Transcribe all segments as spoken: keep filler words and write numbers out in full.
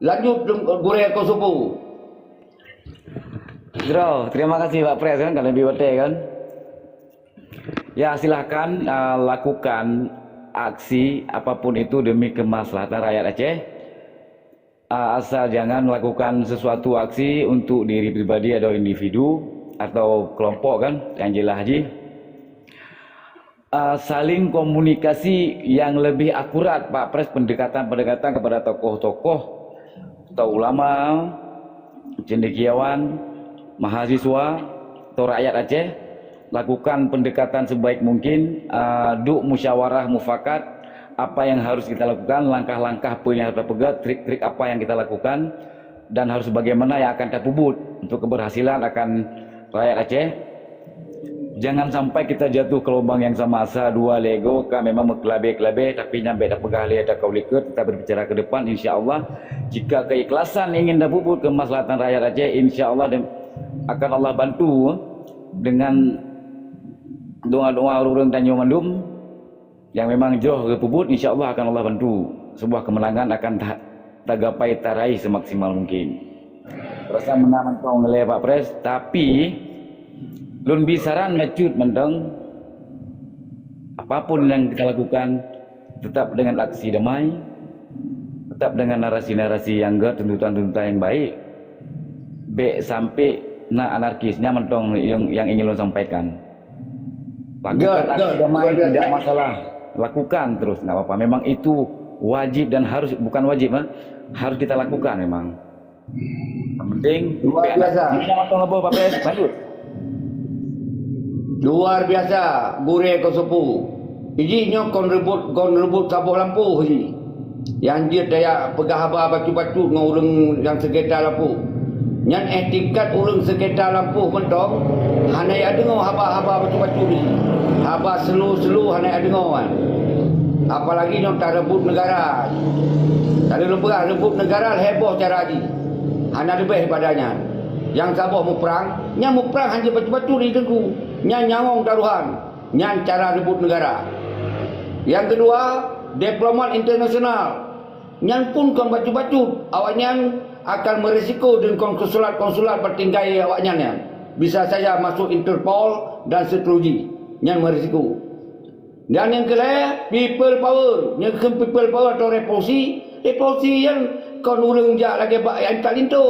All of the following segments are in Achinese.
Lanjut, Gurée Kosopo. Bro, terima kasih Pak Pres kan, kalau lebih watée kan. Ya, silahkan, uh, lakukan aksi apapun itu demi kemaslahatan rakyat Aceh. Uh, asal jangan lakukan sesuatu aksi untuk diri pribadi atau individu atau kelompok kan, yang jelas ji. Uh, saling komunikasi yang lebih akurat, Pak Pres, pendekatan-pendekatan kepada tokoh-tokoh atau ulama, cendekiawan, mahasiswa, atau rakyat Aceh, lakukan pendekatan sebaik mungkin, uh, duek musyawarah mufakat apa yang harus kita lakukan, langkah-langkah apa yang harus kita peugah, trik-trik apa yang kita lakukan, dan harus bagaimana yang akan kita peubuet untuk keberhasilan akan rakyat Aceh. Jangan sampai kita jatuh ke lubang yang sama, sa dua lego ka memang meukeulabeh-keulabeh, tapi nyan bék tapeugah lé ata kaul likot, kita berbicara ke depan, insya Allah jika keikhlasan ingin tapubuet kemaslahatan rakyat Aceh, insya Allah dem-, akan Allah bantu dengan doa-doa ureuëng tanyoe mandum. Nyang memang jroh geupeubeuet, insya Allah akan Allah bantu. Sebuah kemenangan akan ta-, tagapai taraih semaksimal mungkin. Rasa menang mantong lé Pak Pres, tapi lôn bi saran bacut mantong, apapun yang kita lakukan, tetap dengan aksi damai, tetap dengan narasi-narasi yang gét, tuntutan-tuntutan yang baik. Bék sampai na anarkis, nyan mantong yang, yang ingin lôn sampaikan. Lakukan aksi damai, tidak masalah. Lakukan terus, nggak apa-apa. Memang itu wajib dan harus, bukan wajib, ha? Harus kita lakukan memang. Yang penting, luar biasa. Ini nama Tuhan Allah, Bapak, lanjut. Luar biasa, Gurée Kosopo. Iji nyoe kon rebut, kon rebut saboh lampôh iji. Nyang jeuet daya peugah haba bacut-bacut ngon ureuëng nyang seukita lampôh. Nyan éh tingkat ureuëng seukita lampôh mantong hana jideungoe haba-haba bacut-bacut nyan. Haba slow-slow hana jideungoe kan. Apalagi nyoe tareubot neugara. Tadi lôn peugah reubot neugara lhée boh cara jih. Hana leubeh daripada nyan. Nyang saboh muprang, nyan muprang hana bacut-bacut di teungku. Nyan nyawöng taruhan. Nyan cara reubot neugara. Nyang keudua, diplomat internasional. Nyan pun kon bacut-bacut. Awaknyan akan meurisiko deungon konsulat-konsulat bak tinggai awaknyan nyan. Bisa saja masuk Interpol dan seterusnya. Nyan meurisiko. Dan nyang keulhée, people power. Nyang kheun people power atau revolusi, revolusi nyan kon ureuëng jak lagée bak nyang ka linto.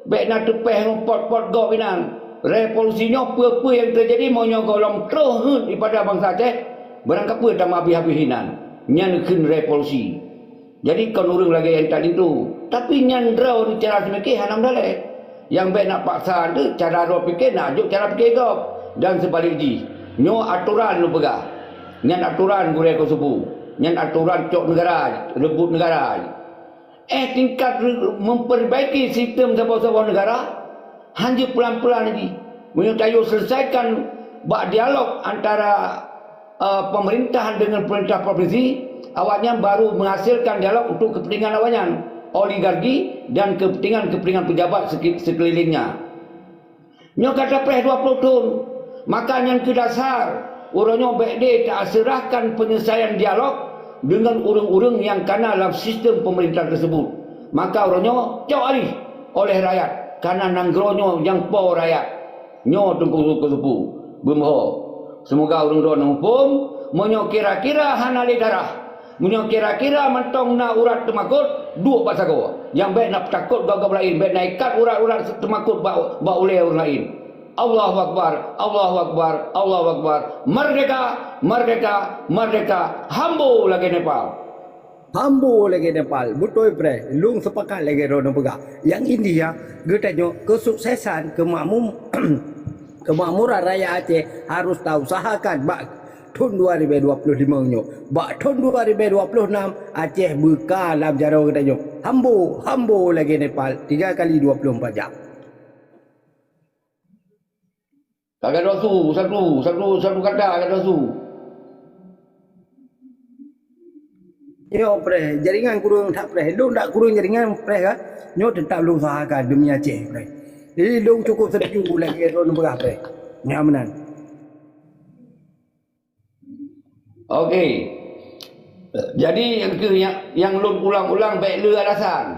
Bék na teupéh ngon pot-pot gob inan. Revolusi nyoe peue-peue nyang teujadi meunyoe gohlom troh heuet ipada bansa Aceh, barangkapeue tameuhabéh-habéh inan. Nyan kheun revolusi. Jadi kon ureuëng lagée nyang ka linto, tapi nyan droe cara seumike hana meudaleh. Nyang bék na paksa teuk cara droe pike, na jok cara pike gob dan seubalik jih. Nyoe atoran lôn peugah. Nyan atoran Gurée Kosopo. Nyan atoran cok neugara, reubot neugara. Éh tingkat re-, memperbaiki sistem saboh-saboh neugara, hana jeuet pelan-pelan lagi. Meunyoe tayue selesaikan bak dialog antara, eh, pemerintah dengan pemerintah provinsi, awaknyan baru menghasilkan dialog untuk kepentingan awaknyan, oligarki dan kepentingan-kepentingan pejabat seki-, sekelilingnya. Nyoe ka tapreh dua ploh thon, maka nyan keuh dasar uroe nyoe bék deh taseurahkan penyelesaian dialog deungon ureuëng-ureuëng nyang kana lam sistem pemerintah tersebut. Maka uroe nyoe cok alih oleh rakyat, kana nanggroe nyoe nyang po rakyat. Nyoe Teungku Keuseupue, beumeuho. Seumoga ureuëng droe neuhuköm, meunyoe kira-kira hana lé darah, meunyoe kira-kira mantong na urat teumakot, duek bak sagoe. Nyang bék na peutakot gob-gob laén, bék na ikat urat-urat teumakot bak, bak ulée ureuëng laén. Allahu Akbar, Allahu Akbar, Allahu Akbar. Merdeka, merdeka, merdeka. Hambo lagée Nepal. Hambo lagée Nepal. Beutôi preh, lôn seupakat lagée droeneuh peugah. Nyang intinya, geutanyoe kesuksesan, kemakmum-, kemakmuran rakyat Aceh harus tausahakan bak thon dua ribée dua ploh limong nyoe. Bak thon dua ribée dua ploh nam, Aceh beuka lam jaroe geutanyoe. Hambo, hambo lagée Nepal, tiga kali dua puluh empat jam. Ka gadôh su, satu, satu, satu kata gadôh su. Nyoe preh, jaringan kureueng that preh. Lôn dak kureueng jaringan preh ka. Nyoe teutap lôn usahakan demi Aceh preh. Jadi lôn cukup setuju lagée droeneuh peugah preh. Nyan meunan. Oke. Jadi, nyang keu-, nyang, nyang lôn ulang-ulang bék le alasan.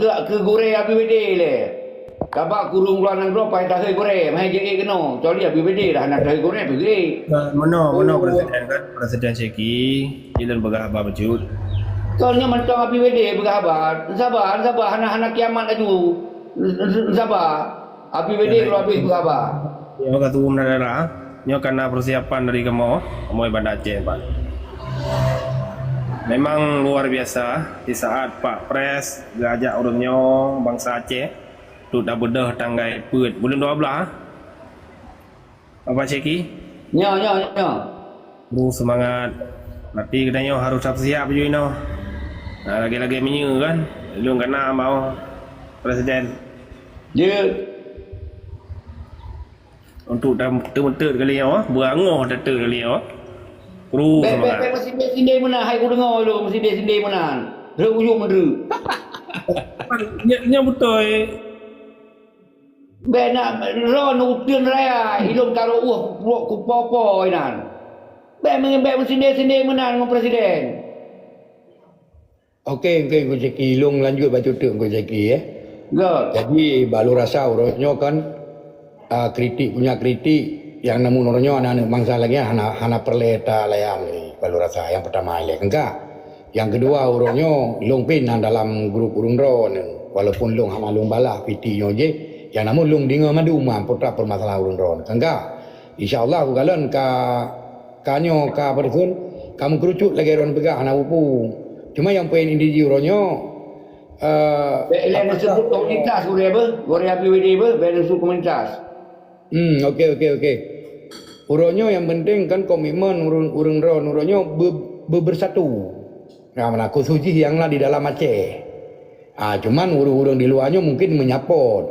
keu, keu gurée Abi Wede lé. Sabab kureueng luwa nanggroe paih tahôi gurée, meuhai jeuet keunoe. Kecuali Abi Wede dah hana tahôi gurée, pih jeuet. Meunoe, meunoe Presiden kan, Presiden Syeki, ilôn peugah haba bacut. Kon nyoe mantong Abi Wede peugah haba. Saba, saba, hana, hana kiamat laju. Saba. Abi Wede keuluar abéh peugah haba. Nyoe ka tuwö meunan dara. Nyoe ka na peusiapan dari kamoe, kamoe Banda Aceh, Pak. Memang luar biasa, di saat Pak Pres geuajak ureuëng nyoe bansa Aceh, untuk tabeudôh tanggai peuet buleuen dua blaih. Bapak Syeki? Nyoe, nyoe, nyoe. Bro, seumangat. Berarti geutanyoe harôh siap-siap ju inoe. Nah, lagée-lagée meunyoe kan, lôn kana mau Presiden. Jeuet. Untuk tam-, teumeuteut kali nyoe, beungoh teuteuet kali nyoe. Kru bèk, bèk, seumangat. Bèk meusindé-sindé meunan, hai kudeungoe lôn meusindé-sindé meunan. Rhot ujoe meudreuk. Nyan, nyan beutôi. Bèk na droeneuh uteuen raya, ilôn ka rhot ueh kupo-kupo inan. Bèk meunan, bèk meusindé-sindé meunan ngon presiden. Oke, oke, Teungku Zaki. Lôn lanjut bacut teuk, Teungku Zaki, eh. Göt. Jadi, bak lôn rasa uroe nyoe kan, ah, kritik punya kritik nyang na uroe nyoe aneuk-aneuk bansa lagèe nyan hana, hana peureulèe talayang lé, bak lôn rasa nyang peutama ilèe. Kan ka? Nyang keudua, uroe nyoe lôn pih na dalam grup ureuëng droeneuh. Walaupun lôn hana lôn balah piti nyoe jih, nyang namun lôn deungoe mandum putra permasalahan ureuëng droeneuh. Ka, insya Allah, ukalon ka, ka nyoe ka apa dikheun, ka meukerucut lagée droeneuh peugah hana peue-peue. Cuma nyang poin inti jih uroe nyoe, eh, Bèk ilée neusebut komunitas gurée beuh, gurée Abi Widi beuh, bèk neusebut komunitas. Hmm, oke, oke, oke. Uroe nyoe nyang penting kan komitmen ureuëng, ureuëng droeneuh uroe nyoe be-, be-, bersatu. Nah, meunan khusus jih nyang na di dalam Aceh. Ah, cuman ureuëng-ureuëng di luwa nyoe mungkin menyapot.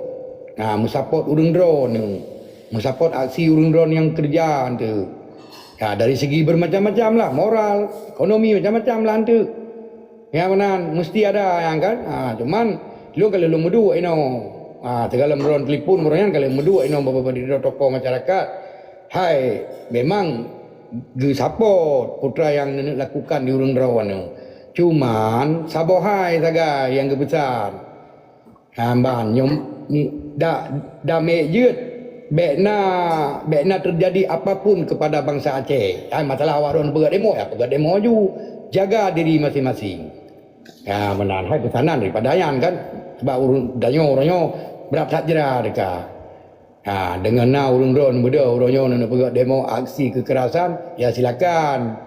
Nah, meusapot ureuëng droeneuh, meusapot aksi ureuëng droeneuh nyang keureuja tu. Ya, dari segi bermacam-macam lah, moral, ekonomi, macam-macam lah tu. Ya, meunan, mesti ada nyang kan. Ha, cuman, lôn ka lheueh lôn meuduek inoe. Ha, sigohlom droeneuh telepon, uroe nyan ka lheueh meuduek inoe beberapa tokoh masyarakat. Hai, memang geusapot putra nyang neuneuk lakukan di ureuëng droeneuh. Cuman, saboh hai sagai nyang geupeusan. Ha, ban nyoe, da-, damé jeuet, bèk na, bèk na terjadi apapun kepada bangsa Aceh. Ha, masalah awak droeneuh peugah demo, ya peugah demo ju. Jaga diri masing-masing. Ya, meunan hai peusanan daripada nyan kan. Sebab ureuëng tanyoe, uroe nyoe brat that jra teuka. Ha, deungon na ureuëng droeneuh beudôh uroe nyoe neuneuk peugah demo aksi kekerasan, ya silakan.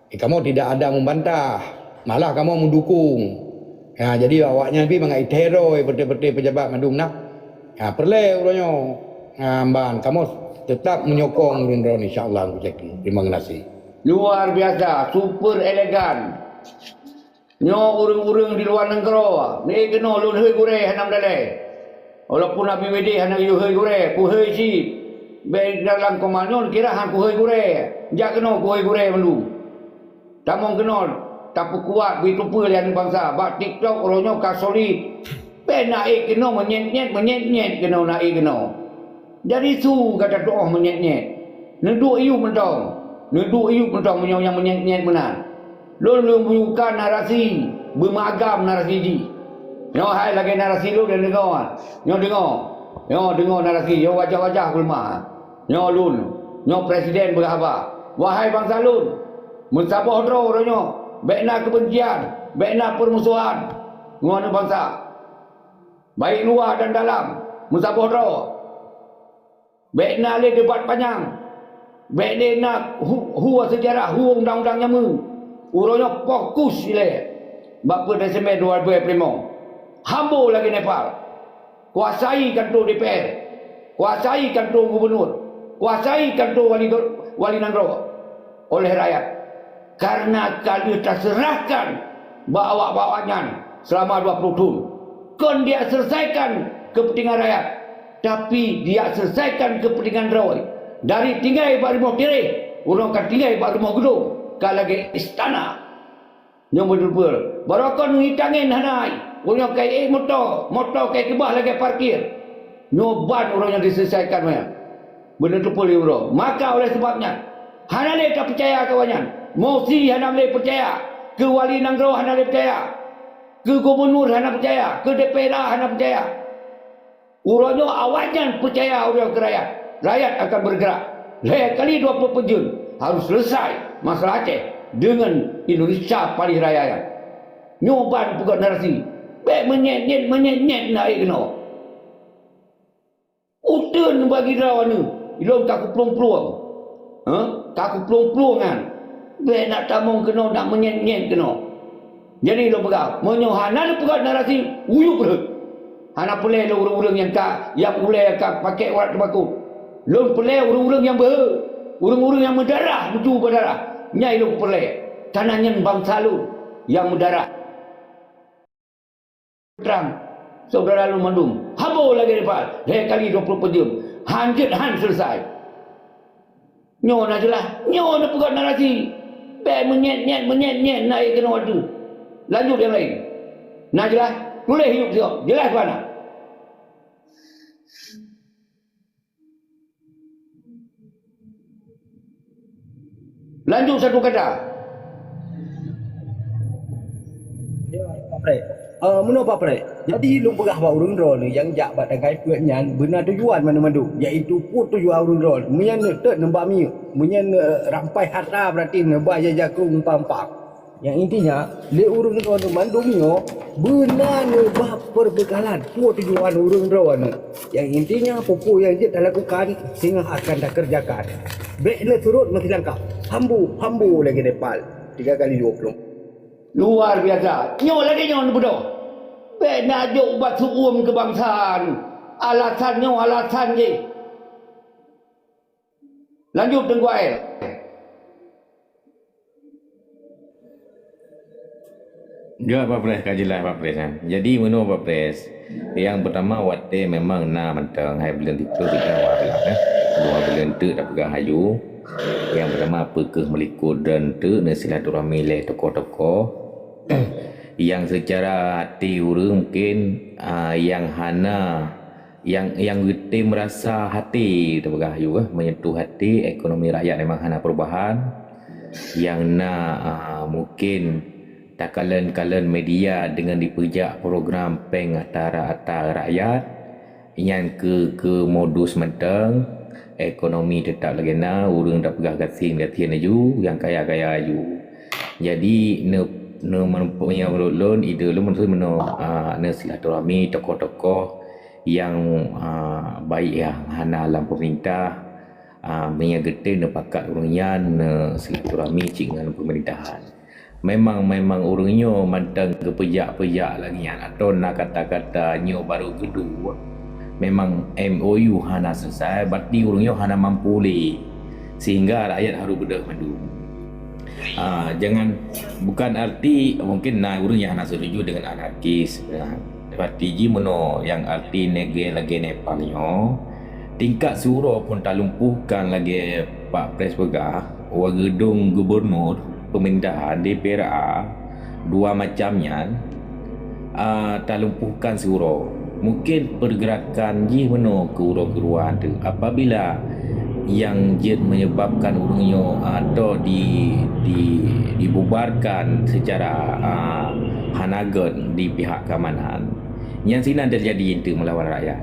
Eh, kamoe tidak ada membantah, malah kamoe mendukung. Ha, jadi awaknyan pih mangat iteuroi peureté-peureté pejabat mandum na. Ha, peureulée uroe nyoe, ha, ban kamoe tetap menyokong ureuëng droeneuh, insya Allah, Teungku Zaki. Terima kasih. Luar biasa, super elegan. Nyoe ureuëng-ureuëng di luwa nanggroe, neuék keunoe lôn hôi gurée hana meudalée. Walaupun Abi Widi hana geuyue hôi gurée, kuhôi cit. Bèk dalam koma nyoe kira han kuhôi gurée. Jak keunoe kuhôi gurée mandum. Tamong keunoe, tapeukuat, bri teupeue lé aneuk bansa. Bak TikTok uroe nyoe ka solid. Bèk na ék keunoe meunyét-nyét, meunyét-nyét keunoe na ék keunoe. Jadi su gata tuoh meunyét-nyét. Neuduek iyup mantong. Neuduek iyup mantong meunyoe nyang meunyét-nyét meunan. Lôn lôn buka narasi, beumagam narasi jih. Nyoe hai lagée narasi lôn dan deungoe. Nyoe deungoe. Nyoe deungoe narasi, nyoe wajah-wajah geuleumah. Nyoe lôn, nyoe presiden beurhaba. Wahai bansa lôn, meusaboh droe uroe nyoe, bèk na keubencian, bèk na peurmusohan ngon bansa. Baik luwa dan dalam, meusaboh droe. Bèk na lé debat panyang. Bèk lé na hu-, hue seujarah, hue undang-undang nyang meu. Uroe nyoe fokus ilée bak peuet Desember dua ribu dua puluh lima. Hambo lagée Nepal. Kuasai kanto D P R. Kuasai kanto gubernur. Kuasai kanto wali, wali nanggroe oleh rakyat. Karena ka lheueh taseurahkan bak awak-awak nyan seulama dua ploh thon. Kon dijak seuleusakan keupeuntengan rakyat, tapi dijak seuleusakan keupeuntengan droe. Dari tinggai bak rumoh tiréh, uroe ka tinggai bak rumoh geudong, ka lagée istana. Nyoe beuteupeue, barokon ngitangen hana hai, uroe ka ék moto, moto ka keubah lagée parkir. Nyoe ban uroe nyang diseuleusakan nyan. Beuneuteupeu lé uroe. Maka oleh sebab nyan, hana lé tapeucaya keu awaknyan. Mosi hana lé peucaya, keu wali nanggroe hana lé peucaya, keu gubunur hana peucaya, keu D P R A hana peucaya. Uroe nyoe awaknyan peucaya uroe keu rakyat. Rakyat akan bergerak. Lhée kali dua ploh peuet jeuem harus selesai masalah Aceh deungon Indonesia paléh raya nyan. Nyoe ban peugah narasi. Bék meunyét-nyét, meunyét-nyét na ék keunoe. Uteuen bagi droeneuh, ilôn ka kuplueng-plueng. Hah? Ka kuplueng-plueng nyan. Bék nak tamong keunoe, nak meunyét-nyét keunoe. Jadi lôn peugah, meunyoe hana neupeugah narasi, uyueb rhot. Hana peureulée lôn ureuëng-ureuëng nyang ka, nyang ulée ka pakèk urat teumakot. Lôn peureulée ureuëng-ureuëng nyang beuhe, ureuëng-ureuëng nyang meudarah, meuju beudarah. Nyan lôn peureulée. Kana nyan bansa lôn nyang meudarah. Trang, syedara lôn mandum, haba lagée nifak, lhée kali dua ploh peuet jeuem, han jeuet han seuleusoe. Nyoe na jeulaih, nyoe na peugah narasi. Bék meunyét-nyét, meunyét-nyét na ék keunoe ateueh. Lanjut nyang laén. Na jeulaih, tuléh yup siok, jeulaih bana. Lanjut satu kata. Ya, Pak Prek. Eh, meunoe Pak Prek. Jadi lôn peugah bak ureuëng droeneuh nyang jak bak tanggai peuet nyan beuna tujuan mandum-mandum, yaitu peue tujuan ureuëng droeneuh. Meunyan neutot neuba minyeuk, meunyan, eh, rampai harta berarti neuba jajaku umpang-umpang. Nyang intinya, lé ureuëng droeneuh mandum nyoe beuna neubah peubeukalan peue tujuan ureuëng droeneuh. Nyang intinya, peue-peue nyang jeuet talakukan singoh akan takeureujakan. Bék neusurot meusilangkah, hambu, hambu lagée Nepal tiga kali dua puluh. Luar biasa. Nyoe lagée nyoe neubeudôh. Bék na jok ubak su'uem keubangsaan. Alasan nyoe alasan jih. Lanjut Teungku Ael. Jaweueb Pak Pres, ka jeulaih Pak Pres, eh. Jadi meunoe Pak Pres, nyang peutama watée memang na mantong hai buleuen tiga kita walah, eh. Dua buleuen teuk tapeugah aju. Nyang peutama peukeuh meulikot dan teuk neusilaturahmi lé tokoh-tokoh. Nyang seucara até ureuëng mungkin, ah, nyang hana Nyang, nyang geutem rasa hati, tapeugah aju, eh, menyentuh hati ekonomi rakyat memang hana perubahan. Nyang na, ah, mungkin takalon-kalon media deungon dipeujak program péng ata-ata rakyat, nyan keu, keu modus mantong, ekonomi teutap lagée na, ureuëng tapeugah gasien-gasien aju, nyang kaya-kaya aju. Jadi, ne, ne, meunurot lôn, ide lôn meunoe, ah, neusilaturahmi tokoh-tokoh nyang, ah, baik nyang hana lam peumeurintah, ah, meunyoe geutem neupakat ureuëng nyan neusilaturahmi cit ngon peumeurintah. Memang, memang ureuëng nyoe mantong geupeujak-peujak lagée nyan atau na kata-kata nyoe barô geuduek. Memang M O U hana selesai, berarti ureuëng nyoe hana mampu lé. Sehingga rakyat harôh beudôh mandum. Ah, jangan, bukan arti mungkin na ureuëng nyang hana setuju dengan anarkis. Nah, Seperti jih meunoe nyang arti lagée-lagée Nepal nyoe, tingkat siuroe pun talumpuhkan lagée Pak Pres peugah, u geudong gubernur, pemerintahan, D P R A, dua macam nyan, a, talumpuhkan siuroe. Mungkin pergerakan jih meunoe keu uroe keudua tu. Apabila nyang jeuet menyebabkan ureuëng nyoe atau di, di, dibubarkan secara, a, hana göt di pihak keamanan, nyan sinan teujadi enteuk meulawan rakyat.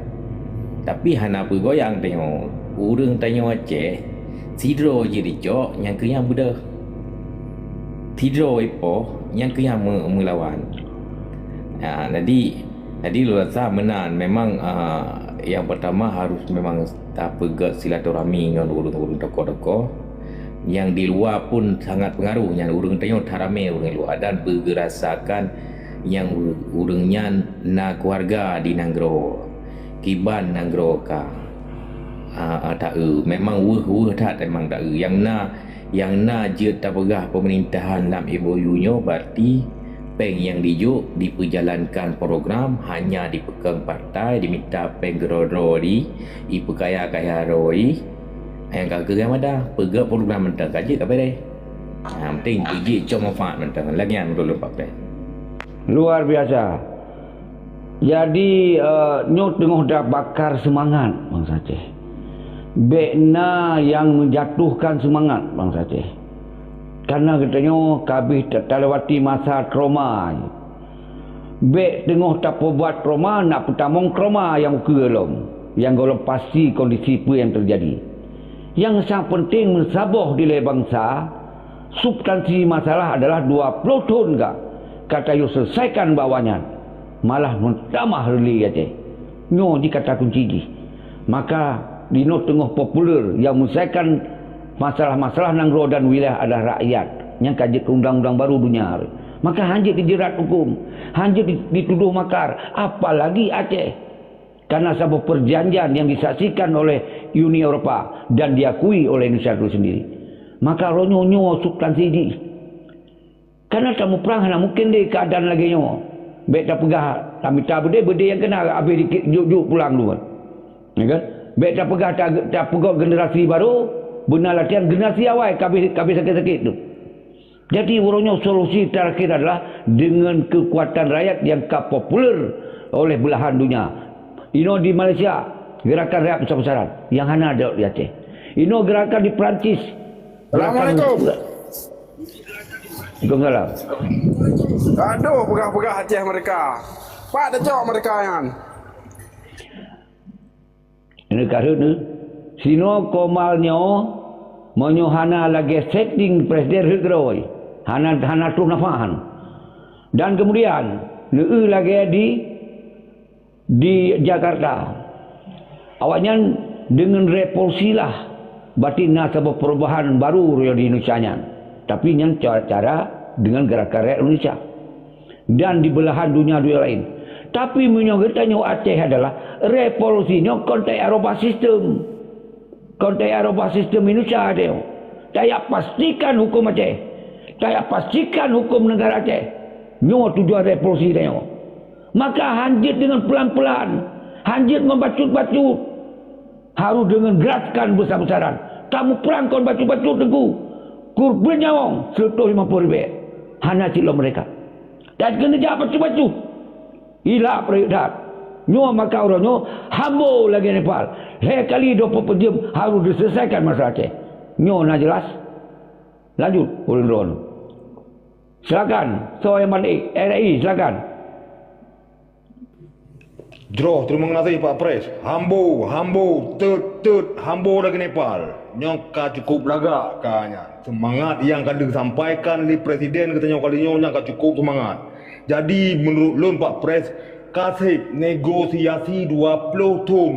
Tapi hana peugoyang tanyoe, ureuëng tanyoe Aceh sidroe jeuet dicok nyang keu nyang beudôh. Sidroe ipoh nyang keu nyang me-, meulawan. Ha, jadi, jadi lôn rasa meunan memang, a, nyang pertama harus memang tapeugét silaturahmi ngon ureuëng-ureuëng tokoh-tokoh nyang di luwa pun sangat peungaroh nyan ureuëng tanyoe that ramé ureuëng luwa dan beugeurasakan nyang ureuëng nyan na keuluwarga di nanggroe. Kiban nanggroe ka, a, a, taeu. Memang weueh-weueh that memang taeu. Nyang na, nyang na jeuet tapeugah pemerintahan lam M O U nyoe berarti péng nyang dijok dipeujalankan program hanya dipeukong partai, dimita péng keudroe-droe di, ipeukaya-kaya droe. Nyang ka keuh mada, peugét program mantong ka jeuet ka beres. Ha, penting peujeuet cok manfaat mantong. Lagée nyan menurut lôn Pak Pres. Luar biasa. Jadi, eh, nyoe teungoh tabakar seumangat bansa Aceh. Bék na nyang meujatuhkan seumangat bansa Aceh. Karena geutanyoe ka abéh ta-, talewati masa trauma. Bék teungoh tapeubuet trauma, nak peutamong trauma nyang ukeue lom, nyang gohlom pasti kondisi peue nyang teujadi. Nyang sang penting meusaboh dilée bansa, substansi masalah adalah dua ploh thon ka, ka tayue selesaikan bak awaknyan, malah meutamah reulée Aceh. Nyoe jih kata kunci jih. Maka, dinoe teungoh populer nyang menyelesaikan masalah-masalah nanggroe dan wilayah adalah rakyat nyang ka jeuet keu undang-undang baru dunia. Maka hanjeuet dijerat huköm, hanjeuet di-, ditudoh makar, apalagi Aceh. Karena saboh perjanjian yang disaksikan oleh Uni Eropa dan diakui oleh Indonesia itu sendiri. Maka roh nyoe nyoe substansi jih. Karena tamuprang hana mungkin deh keadaan lagée nyoe. Bék tapeugah tamita beudé, beudé nyang keunan abéh jok-jok pulang dulu. Ya kan? Bék tapeugah ta-, tapeugah generasi baru, beuna latihan generasi awai ka abéh, ka abéh sakét-sakét tu. Jadi, uroe nyoe solusi terakhir adalah dengan kekuatan rakyat yang ka populer oleh belahan dunia. Inoe di Malaysia, gerakan rakyat besar-besaran yang hana ada di Aceh. Inoe gerakan di Perancis. Gerakan Assalamualaikum. Waalaikumsalam. Gadoh peugah-peugah Aceh merdeka. Pat tacok merdeka nyan? Ini karena sinoe Komal nyoe meunyoe hana lagée setting presiden rhot keudroe. Hana, hana troh nafah. Dan kemudian, neueu lagée di, di Jakarta. Awaknyan dengan revolusi lah, berarti na saboh perubahan baru di Indonesia nyan. Tapi nyan cara, cara dengan gerakan rakyat Indonesia. Dan di belahan dunia-dunia lain. Tapi meunyoe geutanyoe Aceh adalah revolusi nyoe kon tajak rubah sistem. Kon tajak rubah sistem Indonesia nyoe. Tajak pastikan hukum Aceh. Tajak pastikan hukum negara Aceh. Nyoe tujuan revolusi tanyoe. Maka hanjeuet dengan pelan-pelan. Hanjeuet ngon bacut-bacut. Harus dengan gerakan besar-besaran. Kamoe prang kon bacut-bacut teungku. Kurban nyawöng seratus lima puluh ribée. Hana cit lom merdeka. Dan keuneuk jak bacut-bacut. Ilak peureuet that. Nyoe maka uroe nyoe hambo lagée Nepal. Lhée kali dua peuet jeuem harôh diseuleusakan masalah Aceh. Nyoe na jeulaih? Lanjut, ulôn droen. Silakan, soe nyang ban ék, R I, silakan. Jroh, teurimong gaséh Pak Pres. Hambo, hambo, teut, teut, hambo lagée Nepal. Nyoe ka cukup lagak ka nyan. Seumangat nyang ka lheueh sampaikan lé Presiden geutanyoe kali nyoe nyang ka cukup seumangat. Jadi, meunurot lôn Pak Pres, ka sép negosiasi dua ploh thon.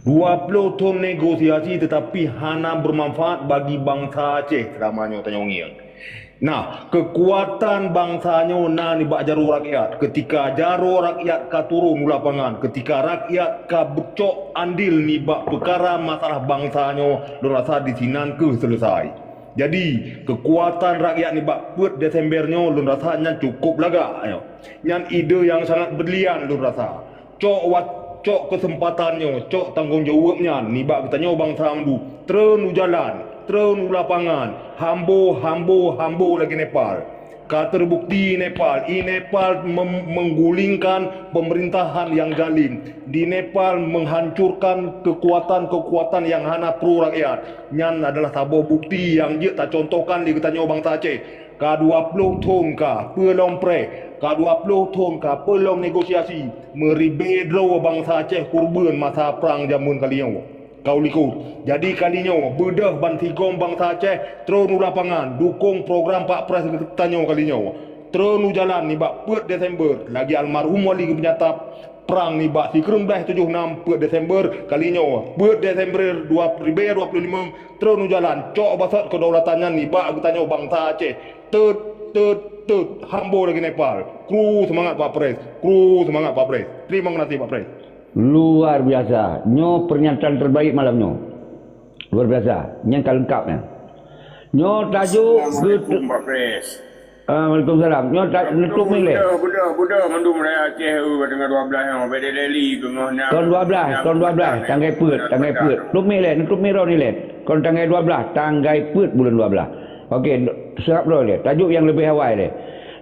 Dua ploh thon negosiasi teutapi hana beumanfaat bagi bansa Aceh seulama nyoe tanyoe ngieng. Nah, keukuatan bansa nyoe na nibak jaroe rakyat. Keutika jaroe rakyat ka turun u lapangan, keutika rakyat ka beucok andil nibak peukara masalah bansa nyoe, lôn rasa disinan keuh seuleusai. Jadi, keukuatan rakyat nibak peuet Desember nyoe lôn rasa nyan cukup lagak nyoe. Nyan ide nyang sangat brilian lôn rasa. Cok wat-, cok keuseumpatan nyoe, cok tanggong jaweueb nyan nibak geutanyoe bansa mandum. Treun u jalan, treun u lapangan, hambo, hambo, hambo lagée Nepal. Ka teubukti Nepal, i Nepal mem-, menggulingkan pemerintahan nyang zalim. Di Nepal menghancurkan keukuatan-keukuatan nyang hana pro rakyat. Nyan adalah saboh bukti nyang jeuet tacontohkan lé geutanyoe bansa Aceh. Ka dua ploh thon ka peulom preh, ka dua ploh thon ka peulom negosiasi, meuribée droe bansa Aceh keureubeuen masa prang jameun kali nyoe. Ka u likot. Jadi kali nyoe, beudôh bansigom bansa Aceh treun u lapangan, dukong program Pak Pres geutanyoe kali nyoe. Treun u jalan nibak peuet Desember, lagée almarhum Wali geupeunyata prang nibak sikureueng blaih tujoh nam peuet Desember kali nyoe. Peuet Desember dua ribée dua puluh lima, treun u jalan, cok basot keudaulatan nyan nibak geutanyoe bansa Aceh. Teut, teut, teut, hambo lagée Nepal. Kru seumangat Pak Pres, kru seumangat Pak Pres. Terima kasih Pak Pres. Luar biasa. Nyoe pernyataan terbaik malam nyoe. Luar biasa. Nyan ka leungkap nyan. Nyoe tajuk Assalamualaikum, Pak Pres. Ah, waalaikumsalam. Nyoe ta-, neutup milék. Buda, buda, buda, mandum raya Aceh, eh, deungon dua belas nyoe. Beda Delhi, deungon nyan. Tahun dua belas, tahun dua belas. Tanggai peuet, tanggai peuet. Tup milék, neutup milék. Kon tanggai dua belas, tanggai peuet bulan dua belas. Okey, serap dulu dia. Tajuk yang lebih awal dia.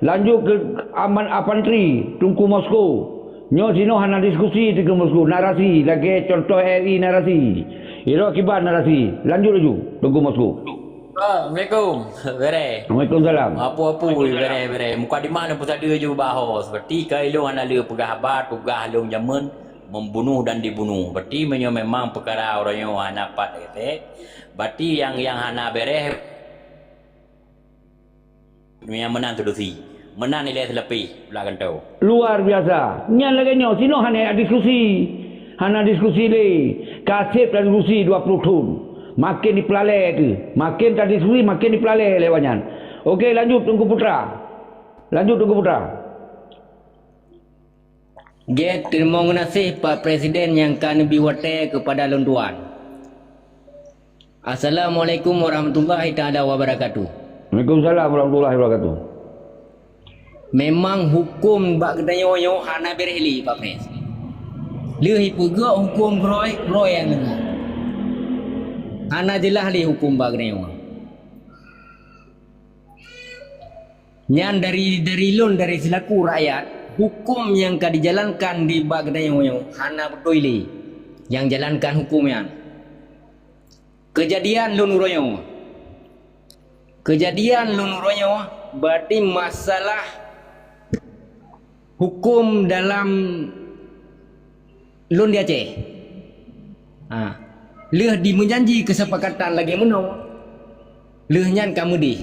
Lanjut ke Aman Apantri, Tungku Moskow. Nyoe sinoe hana diskusi Teungku Moskow, narasi lagée contoh R I narasi. Iro kiban narasi. Lanjut laju, Teungku Moskow. Assalamualaikum. Bere. Waalaikumsalam. Apu-apu bere, bere. Mukadimah lôn peusadeue ju baho. Seperti ka ilôn hana le peugah haba, tugaih lôn jameun membunuh dan dibunuh. Berarti meunyoe memang peukara uroe nyoe hana pat etek, berarti nyang, nyang hana bereh Nyang meunan solusi. Meunan ilée seulapéh, blah gantoe. Luar biasa. Nyan lagée nyoe, sinoe hana diskusi. Hana diskusi lé. Ka sép tadiskusi dua puluh thon. Makin dipeulalée keuh. Makin tadiskusi, makin dipeulalée lé awaknyan. Oke, lanjut Teungku Putra. Lanjut Teungku Putra. Gét teurimong geunaséh Pak Presiden nyang ka neubri watée keupada lôn tuan. Assalamualaikum warahmatullahi taala wabarakatuh. Waalaikumsalam warahmatullahi wabarakatuh. Memang huköm bak geutanyoe nyoe hana béréh lé, Pak Pres. Lheueh ipeugöt huköm keurôi, keurôi nyang deungö. Hana jeulaih lé huköm bak geutanyoe. Nyan dari, dari lôn, dari seulaku rakyat, huköm nyang ka jijalankan di bak geutanyoe nyoe hana beutôi lé nyang jalankan huköm nyan. Keujadian lôn uroe nyoe, keujadian lôn uroe nyoe, berarti masalah huköm dalam lôn di Aceh. Ha. Lheueh dimeujanji keusepakatan lagée meunoe, lheueh nyan ka meudeh.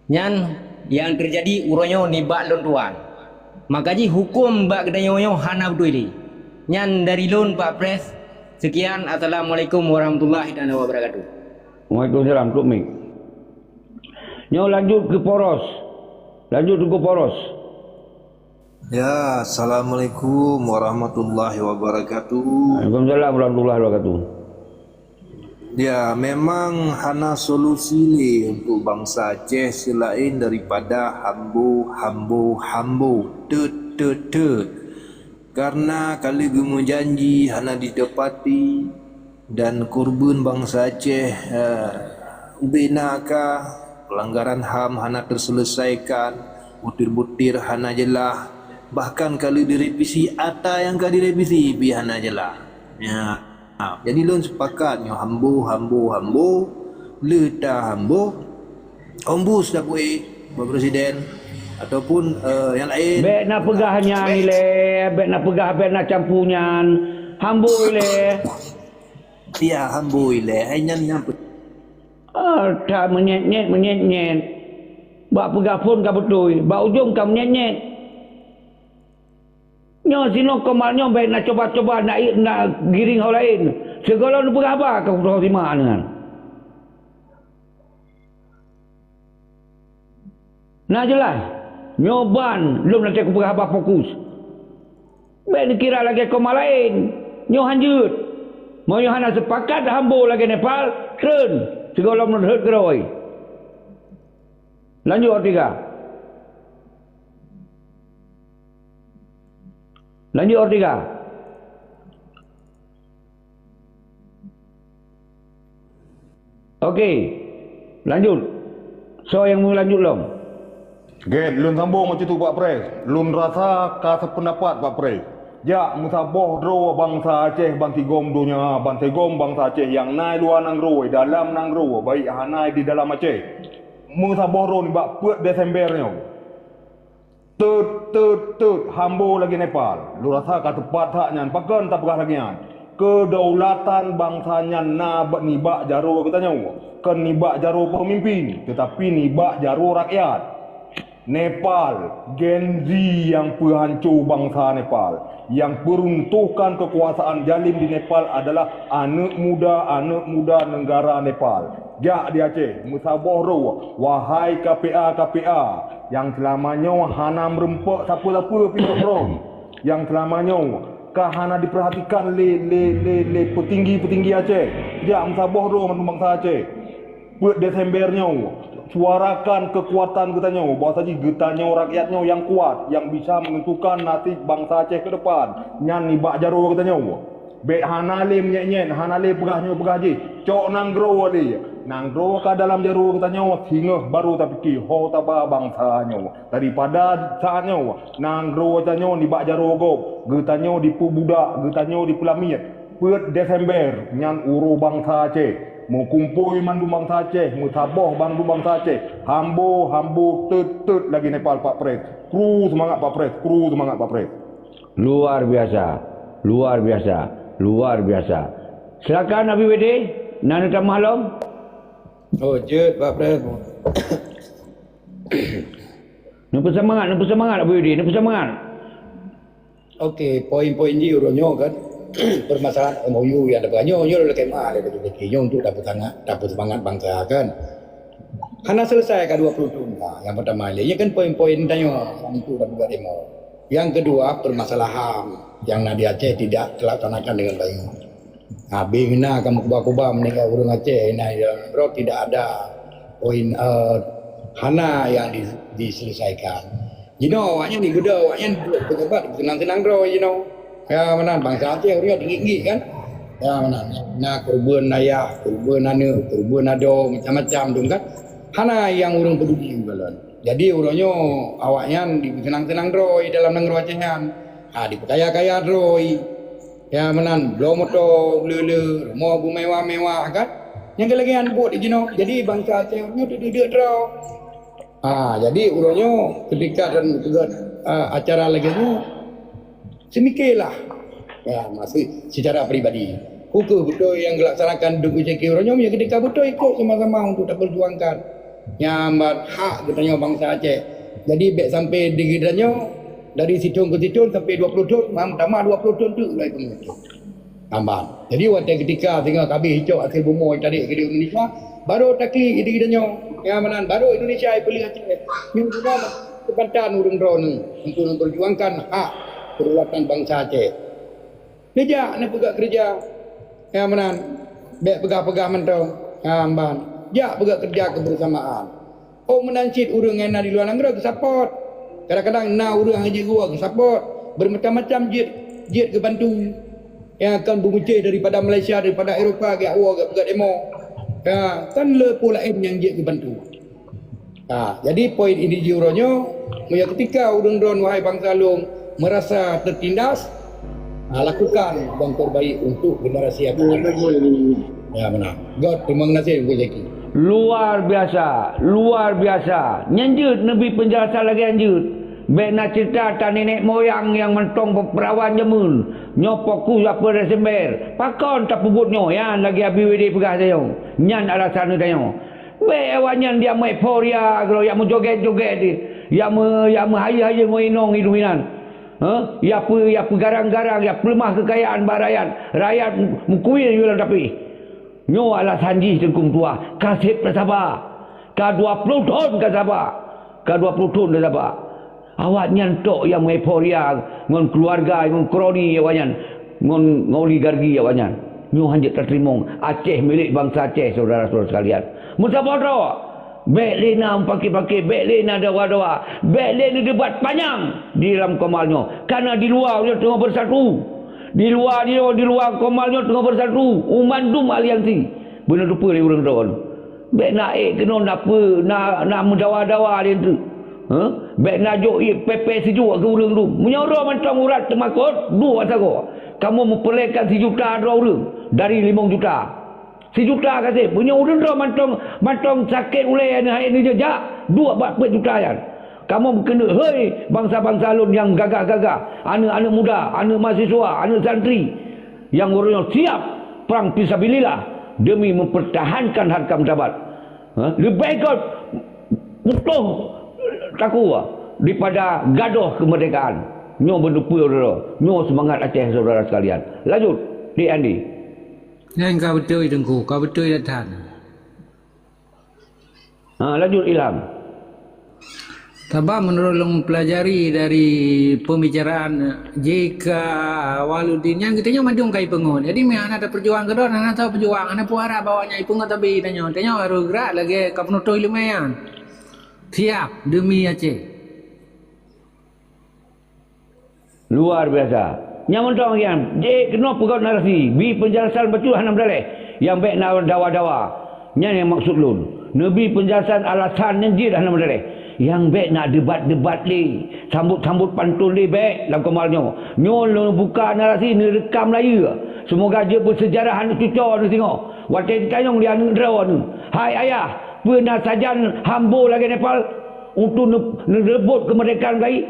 Nyan nyang teujadi uroe nyoe nibak lôn tuan. Maka jih huköm bak geutanyoe nyoe hana beutôi lé. Nyan dari lôn Pak Pres. Sekian, assalamualaikum warahmatullahi taala wabarakatuh. Waalaikumsalam, Tuk Mik. Nyoe lanjut keu Poros. Lanjut keu Poros. Ya, assalamualaikum warahmatullahi wabarakatuh. Waalaikumsalam warahmatullahi wabarakatuh. Ya, memang hana solusi lé untuk bansa Aceh selain daripada hambo, hambo, hambo, teut, teut, teut. Karena ka lheueh geumeujanji hana ditepati, dan kurban bansa Aceh, eh, ubena ka, pelanggaran ham hana terselesaikan, butir-butir hana jeulaih, bahkan ka lheueh direvisi, ata nyang ka direvisi pih hana jeulaih. Ya. Ha, jadi lôn sepakat nyoe hambo, hambo, hambo, leuta hambo, ombus dapui Bapak Presiden ataupun, eh, yang lain. Bèk na peugah nyan ilèe, bèk na peugah, bèk na campu nyan. Hambo ilèe. Ya, hambo ilèe. Hai nyan, nyan pe- Ah, that meunyét-nyét, meunyét-nyét. Bak peugah phon ka beutôi, bak ujong ka meunyét-nyét. Nyoe sinoe keumal nyoe bèk na cuba-cuba na, na giring ho laén. Sigohlom neupeugah haba ka kutoh sima nyan. Na jeulaih, nyoe ban lôn até kupeugah haba fokus. Bèk neukira lagèe keumal laén. Nyoe han jeuet. Meunyoe hana seupakat hambo lagèe Nepal, treun sigohlom lôn rhot keudroe. Lanjut, Ortega. Lanjut, Ortega. Oke, lanjut. Soe nyang meulanjut lom? Gèt, lôn sambong macam tu, Pak Pres. Lôn rasa ka sependapat, Pak Pres. Jak meusaboh droe bansa Aceh ban sigom donya, ban sigom bansa Aceh nyang na i luwa nanggroe, dalam nanggroe, baik hana di dalam Aceh. Meusaboh droe nibak peuet Desember nyoe. Teut, teut, teut, hambo lagèe Nepal. Lôn rasa ka teupat that nyan. Pakon tapeugah lagèe nyan? Keudaulatan bansa nyan na bak, nibak jaroe geutanyoe, kon nibak jaroe peumimpin, teutapi nibak jaroe rakyat. Nepal, Gen Z nyang peuhanco bansa Nepal, nyang peuruntuhkan keukuasaan zalim di Nepal adalah aneuk muda, aneuk muda neugara Nepal. Jak di Aceh, meusaboh droe, wahai K P A, K P A, nyang seulama nyoe hana meurumpok sapeue-sapeue pih droe, nyang seulama nyoe ka hana dipeurhatikan lé, lé, lé, lé peutinggi-peutinggi Aceh. Jak meusaboh droe mandum bansa Aceh. Peuet Desember nyoe, suarakan keukuatan geutanyoe, bahwa saji geutanyoe rakyat nyoe nyang kuat, nyang bisa menentukan nasib bansa Aceh ke depan, nyan nibak jaroe geutanyoe. Bèk hana lé meunyét-nyét, hana lé peugah nyoe peugah jih. Cok nanggroe lé. Nanggroe ka dalam jaroe geutanyoe, singoh barô tapiké ho taba bansa nyoe. Daripada saat nyoe, nanggroe tanyoe nibak jaroe gob, geutanyoe dipeubudak, geutanyoe dipeulamiet. Peuet Desember nyan uroe bansa Aceh. Meukumpôi mandum bansa Aceh, meusaboh mandum bansa Aceh. Hambo, hambo, teut, teut lagèe Nepal, Pak Pres. Kru seumangat, Pak Pres. Kru seumangat, Pak Pres. Luar biasa, luar biasa, luar biasa. Silakan, Abi Wede, na neutamah lom? Oh, jeuet, Pak Pres. Neupeusemangat, neupeusemangat, Abi Wede, neupeusemangat. Oke, poin-poin jih uroe nyoe kan, permasalahan M O U nyang tapeugah nyoe, nyoe lagèe ma lé, nyoe untuk tapeusemangat, tapeusemangat bansa kan. Hana selesai ka dua puluh tahun ka. Yang pertama lé, nyoe kan poin-poin tanyoe untuk tapeubuat demo. Yang kedua, permasalahan yang na di Aceh tidak terlaksanakan dengan baik. Ha, beng na ka meukuba-kuba meuninggai ureueng Aceh, na di dalam droe tidak ada poin, eh, hana yang di, diselesaikan. Jinoe awaknyan digoda, awaknyan pejabat senang-senang droe jinoe. Ya, meunan bansa Aceh ureueng tinggi-tinggi kan? Ya, meunan. Na keureubeuen ayah, keureubeuen aneuk, keureubeuen adoe, macam-macam tu kan. Hana yang ureueng peduli ulôn. Jadi uroe nyoe awaknyan disenang-senang droe dalam nanggroe Aceh nyan. Ha, dipeukaya-kaya droe. Ya, meunan, bloe moto, le-le, rumoh beumewah-mewah kan. Nyang lagèe nyan buet jinoe. Jadi bansa Aceh nyoe teudeuk-deuk droe. Ah, jadi uroe nyoe ketika dan, ah, acara lagèe nyoe, seumikirlah. Ya, maksud secara peribadi. Kukeuh beutôi nyang geulaksanakan Dum Uceki uroe nyoe, ya ketika beutôi ikut sama-sama untuk taperjuangkan. Nyan ban hak geutanyoe bansa Aceh. Jadi, bèk sampai di geutanyoe, dari sithon keu sithon sampai dua puluh thon, ma-, tamah dua puluh thon teuk lom peungeut. Tamah. Jadi, watèe keutika singoh ka habéh icok hasé bumoe tadi keu di Indonesia, baru taklik di geutanyoe. Nyan meunan, baru Indonesia ipeuleueh Aceh. Nyan juga keubantan ureueng droeneuh untuk memperjuangkan hak kedaulatan bansa Aceh. Neujak neupeugah keureuja. Nyan meunan. Bèk peugah-peugah mantong. Nyan ban. Jak peugah keureuja keubeusamaan. Oh, meunan cit ureueng nyang na di luwa nanggroe geusapot. Kadang-kadang na ureueng nyang jeuet geuwoe geusapot. Bermacam-macam jeuet, jeuet geubantu. Nyang akan beumuncéh daripada Malaysia, daripada Eropa, geujak woe, geujak peugah demo. Ya, kan le peue laén nyang jeuet geubantu. Ha, jadi poin inti jih uroe nyoe, meunyoe keutika ureueng droen, wahai bansa lôn, merasa tertindas, ha, lakukan yang terbaik untuk generasi akan datang. Ya, meunan. Göt, terima kasih, Teungku Jacky. Luar biasa, luar biasa. Nyan jeuet neubi penjelasan lagèe nyan jeuet. Bèk na cerita tan nenek moyang nyang mantong peurawan jameun. Nyoe fokus dua puluh Desember. Pakon tapeubuet nyoe? Nyan lagèe Abi Wede peugah tanyoe. Nyan alasan tanyoe. Bèk awaknyan jak meueuforia keudroe, jak meujogét-jogét, jak meu-, jak meuhayeue-hayeue ngon inong inan. Hah? Jak peu-, jak peugarang-garang, jak peuleumah keukayaan bak rakyat. Rakyat meukuye yue lam tapi. Nyoe alasan jih Teungku meutuah, ka seb tasaba. Ka dua ploh thon ka saba. Ka dua ploh thon ka saba. Awaknyan tok nyang meueuforia ngon keuluwarga, ngon kroni awaknyan, ngon, ngon oligarki awaknyan. Nyoe hanjeuet tateurimong. Aceh milék bansa Aceh, syedara-syedara sekalian. Meusaboh droe. Bèk lé na meupaké-paké, bèk lé na dawa-dawa, bèk lé neudebat panyang di lam komal nyoe. Karena di luwa nyoe teungoh beusatu. Di luwa nyoe, di luwa komal nyoe teungoh beusatu. U mandum aliansi. Beuneuteupeu lé ureueng droen. Bèk na ék keunoe na peu-, na, na meudawa-dawa lé teuk. Hah? Bèk na jok ié pépé sijuek keu ureueng dum. Meunyoe droe mantong urat teumakot, duek bak sagoe. Kamoe meupeureulèekan sijuta droe ureueng dari limong juta. Sijuta ka seb. Meunyoe ureueng droe mantong, mantong sakét ulèe nyan, hai neujak, duek bak peuet juta nyan. Kamoe meukeuneuk, hei, bansa-bansa lôn nyang gagah-gagah, aneuk-aneuk muda, aneuk mahasiswa, aneuk santri, nyang uroe nyoe siap prang fisabilillah demi mempertahankan harkat martabat. Ha? Leubeh göt putôh takue daripada gadôh keumeurdekaan. Nyoe beuneupeue uroe nyoe, nyoe seumangat Aceh, syedara sekalian. Lanjut, Dik Andi. Nyan ka beutôi, Teungku, ka beutôi that-that. Ha, lanjut, Ilham. Sabab meunurot lôn peulajari dari pembicaraan J K Waluddin nyan, geutanyoe mandum ka jipeungeut. Jadi, meuhana tapeujuang keudroe, hana tapeujuang, hana peuharap bahwa nyan jipeungeut, tapi tanyoe, tanyoe harôh geurak lagèe ka peunutoh ileumèe nyan. Siap demi Aceh. Luar biasa. Nyang mantong lagèe nyan, jeuet keunoe peugöt narasi, bi peunjelasan bacut hana meudaléh, nyang bèk na dawa-dawa. Nyan nyang maksud lôn. Neubi peunjelasan alasan nyang jeuet hana meudaléh. Nyang bèk na debat-debat lé, sambot-sambot pantôn lé bèk lam komal nyoe. Nyoe lôn buka narasi neureukam layeue. Seumoga jeuet beuseujarah aneuk cucoe neuh singoh. Watèe jitanyong lé aneuk droeneuh, "Hai ayah, peue na sajan hambo lagèe Nepal untuk neu-, neureubot keumeurdekaan gaki?"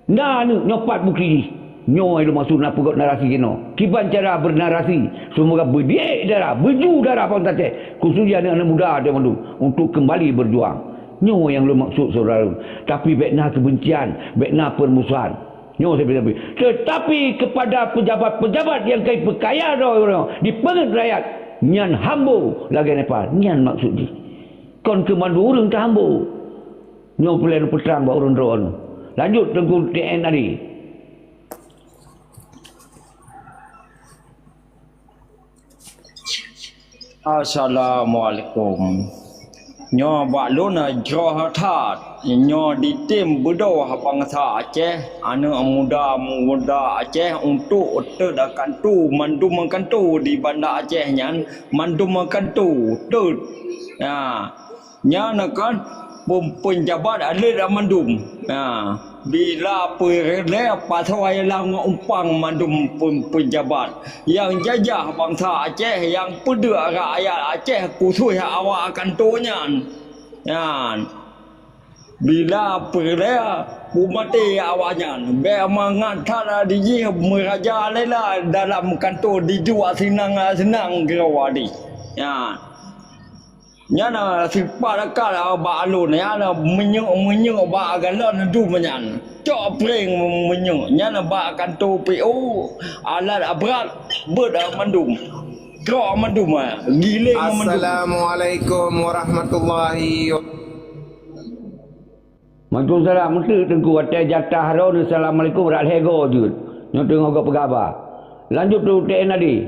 Na aneuk nyoe pat bukeuti jih. Nyoe lôn maksud na peugöt narasi jinoe. Kiban cara beunarasi, seumoga beudiek dara, beuju dara bansa Aceh, khususnya aneuk-aneuk muda banmandum, untuk keumbali beujuang. Nyoe nyang lôn maksud, syedara lôn. Tapi bèk na keubencian, bèk na peurmusohan. Nyoe sabe-sabe. Tetapi kepada pejabat-pejabat nyang ka jipeukaya droe, dipeungeut rakyat, nyan hambo lagèe Nepal. Nyan maksud jih. Kon keu mandum ureueng tahambo. Nyoe peureulèe neupeutrang bak ureueng droeneuh. Lanjut Teungku T N tadi. Assalamualaikum. Nyoe bak lôn jroh that. Nyoe ditem beudôh bansa Aceh, aneuk muda-muda Aceh untuk teuk kanto, mandum kanto di Banda Aceh nyan, mandum kanto teuk. Ya. Nyan kan peujabat alet mandum. Ha, bila peureulèe pasoe lam umpang mandum peujabat. Nyang jajah bansa Aceh, nyang peudeuk rakyat Aceh khusos awak kanto nyan. Nyan. Bila peureulèe peumaté awaknyan, bèk mangat that dijih meuraja lela dalam kanto dijuek sinang-sinang keudroe jih. Nyan. Nyan na sifat ka bak alon, nyan na minyeuk-minyeuk bak galon dum nyan. Cok pring minyeuk, nyan na bak kantô P O, alat abrat, beuet mandum. Trok mandum, giléng mandum. Assalamualaikum warahmatullahi wabarakatuh. Waalaikumsalam. Meuteuk Teungku, watèe jatah droeneuh assalamualaikum rot lhèe goe jeuet. Nyoe teungoh gob peugah haba. Lanjut tu T N tadi.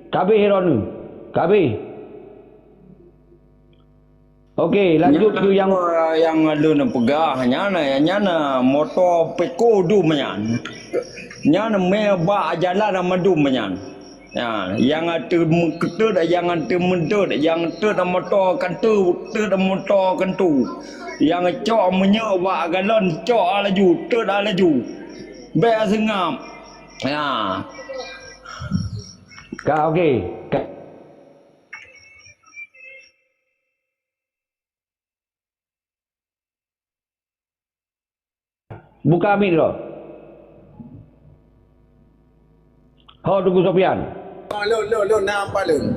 Kabeh droeneuh. Kabeh. Okey, lanjut keu nyang, nyang lôn peugah nyan, nyan moto Peko dum nyan. Nyan mè bak jalan mandum nyan. Ya, nyang ateueh meukeuteuet, nyang ateueh meudeut, nyang teut moto kantô, teut moto kantô. Nyang cok minyeuk bak galon, cok laju, teut laju. Bèk seungab. Ya. Ka, okey. Ka. Buka mic droe. Ho, Teungku Sofyan. Lôn, lôn, lôn, na apa lôn?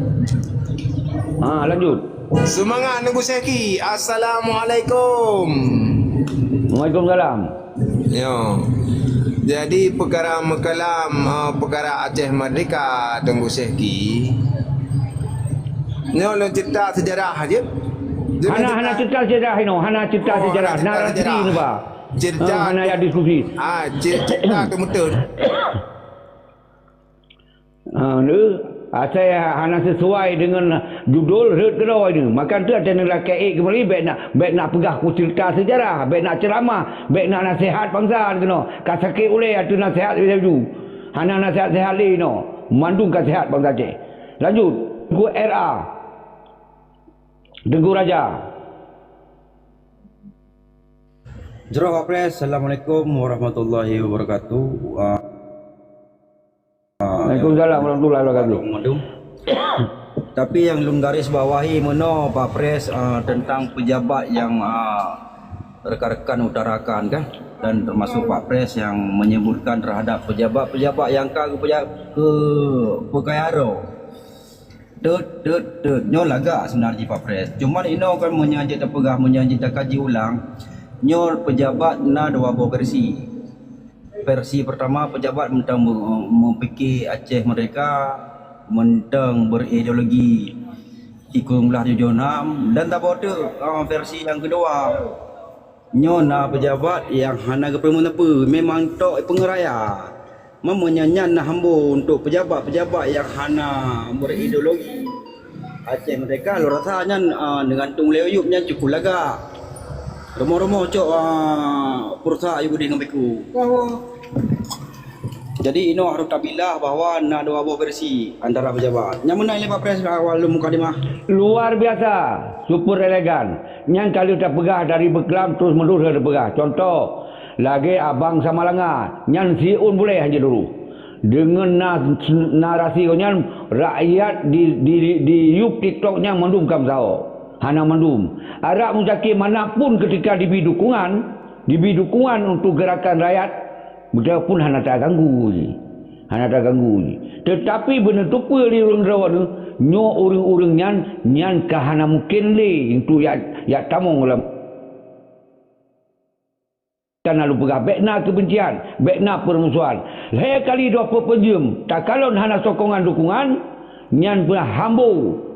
Ha, lanjut. Seumangat Teungku Syehki. Assalamualaikum. Waalaikumsalam. Yo. Jadi peukara meukalam, eh, peukara Aceh Merdeka, Teungku Syehki. Nyoe lôn cerita sejarah jeuet. Hana, hana cerita sejarah inoe, hana cerita sejarah. Narasi inoe ba. Cerita, hana ya diskusi. Ah, cer-, cerita tu betul. Ha, lé, asai hana sesuai dengan judul rot keudroe nyoe. Maka tu asai neulakèe keumbali, bèk nak, bèk nak peugah ku cerita sejarah, bèk nak ceramah, bèk nak nasihat bansa keunoe. Ka sakét ulèe ateueh nasihat laju. Hana nasihat-sihat lé inoe. Mandum ka sihat bansa Aceh. Lanjut, Teungku R A. Teungku Raja. Jroh Pak Pres, Assalamualaikum warahmatullahi wabarakatuh. Ah, Waalaikumsalam warahmatullahi wabarakatuh. Tapi nyang lôn garis bawahi meunoe, Pak Pres, ah, tentang pejabat nyang, ah, rekan-rekan utarakan kan, dan termasuk Pak Pres yang menyebutkan terhadap pejabat-pejabat nyang ka geupeja-, geupeukaya droe. Teut, teut, teut. Nyoe lagak sebenar jih Pak Pres. Cuman inoe kan meunyoe jeuet tapeugah, meunyoe jeuet takaji ulang, nyoe pejabat na dua boh versi. Versi pertama, pejabat mantong meu-, meupike Aceh Merdeka mantong berideologi sikureueng blah tujoh nam dan taboh teuk, ah, versi nyang keudua. Nyoe na pejabat nyang hana geupeumeuneupeue, memang tok peungeuh raya. Meunyoe nyan na hambô untuk pejabat-pejabat nyang hana berideologi Aceh Merdeka, lôn rasa nyan, ah, neugantung lé Ayub nyan cukup lagak. Rumoh-rumoh cok, ah, peurusak Ayub Udin ngon Peko. Jadi, inoe harôh tabilah bahwa na dua boh versi antara pejabat. Nyang meunan lé Pak Pres awal lôn mukadimah. Luar biasa, super elegan. Nyan ka lheueh tapeugah dari beuklam terus menerus lheueh tapeugah. Contoh, lagèe Abang Samalanga, nyan siôn bulèe hana jiduru. Deungon na-, narasi gobnyan, rakyat di, di, di, di yup TikTok nyan mandum ka meusaho. Hana mandum. Arab muzakir manapun ketika dibri dukungan, dibri dukungan untuk gerakan rakyat, beutôi pun hana taganggu jih. Hana taganggu jih. Teutapi beuneuteupeu lé ureueng droeneuh, nyoe ureueng-ureueng nyan, nyan ka hana mungken lé untuk jak, jak tamong lam. Kana lôn peugah, bèk na keubencian, bèk na peurmusohan. Lhèe kali dua peuh peunjeuem, takalon hana sokongan dukungan, nyan peue hambô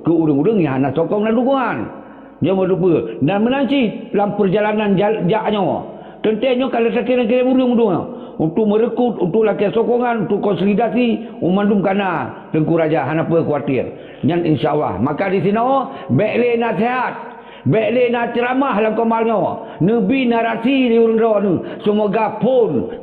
keu ureueng-ureueng nyang hana sokongan dukungan. Nyoe meuteupeu, dan meunan cit lam peurjalanan jal-, jak nyoe. Teuntèe nyoe ka lheueh takirém-kirém ureueng-ureueng nyoe, untuk meurekrut, untuk lakèe sokongan, untuk konsolidasi, mandum kana Teungku Raja, hana peue khawatir. Nyan insya Allah. Maka disinoe, bèk lé naseuhat, bèk lé na ceuramah lam komal nyoe. Neubri narasi di ureueng droeneuh. Seumoga phôn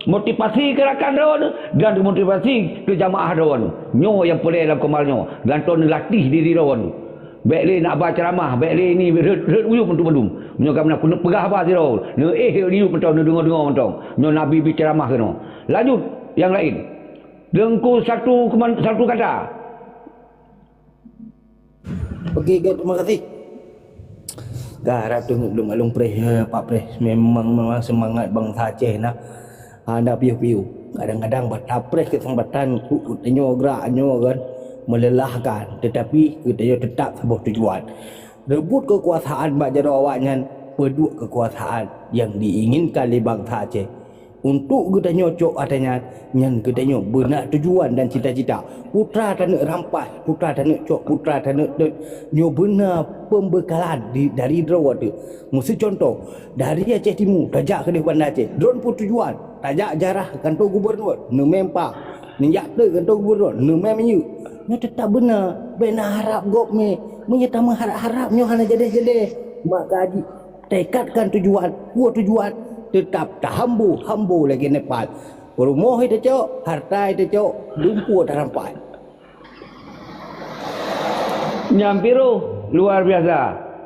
motivasi keu rakan droeneuh dan motivasi keu jamaah droeneuh. Nyoe nyang peureulèe lam komal nyoe, gantoe neulatih diri droeneuh. Bèk lé nak ba ceuramah, bèk lé ni rhot, rhot u yup mandum-mandum. Meunyoe ka meunan keuneuk peugah haba sidroe, neuéh u yup mantong, neudeungoe-deungoe mantong. Nyoe Nabi bi ceuramah keunoe. Lanjut nyang laén. Teungku satu keman-, satu kata. Oke, guys, terima kasih. Dah, ratu ngon Along Preh, eh, Pak Preh. Memang, memang semangat bangsa Aceh nah. Hana piôh-piôh. Kadang-kadang bak tapreh keuseumpatan geutanyoe gerak nyoe kan meulelahkan, teutapi geutanyoe teutap saboh tujuan. Reubot keukuasaan bak jaroe awaknyan, peuduek keukuasaan nyang diinginkan lé bansa Aceh. Untuk geutanyoe cok ata nyan, nyan geutanyoe beuna tujuan dan cita-cita. Putra taneuk rampas, putra taneuk cok, putra taneuk teut, nyoe beuna pembekalan di, dari droe teuh. Meuseucontoh, dari Aceh Timu tajak keudeh Banda Aceh, droen peue tujuan? Tajak jarah kantô gubernur, neumé mpa. Neujak teuk kantô gubernur, neumé minyeuk. Nyoe teutap beuna, bèk na harab gob mé. Meunyoe tameuharab-harab nyoe hana jadeh-jadeh. Maka jih taikatkan tujuan, peue tujuan? Teutap tahambo, hambo lagèe Nepal. Peurumoh tacok, hareuta tacok, lumpur tarampai. Nyan piroh luar biasa.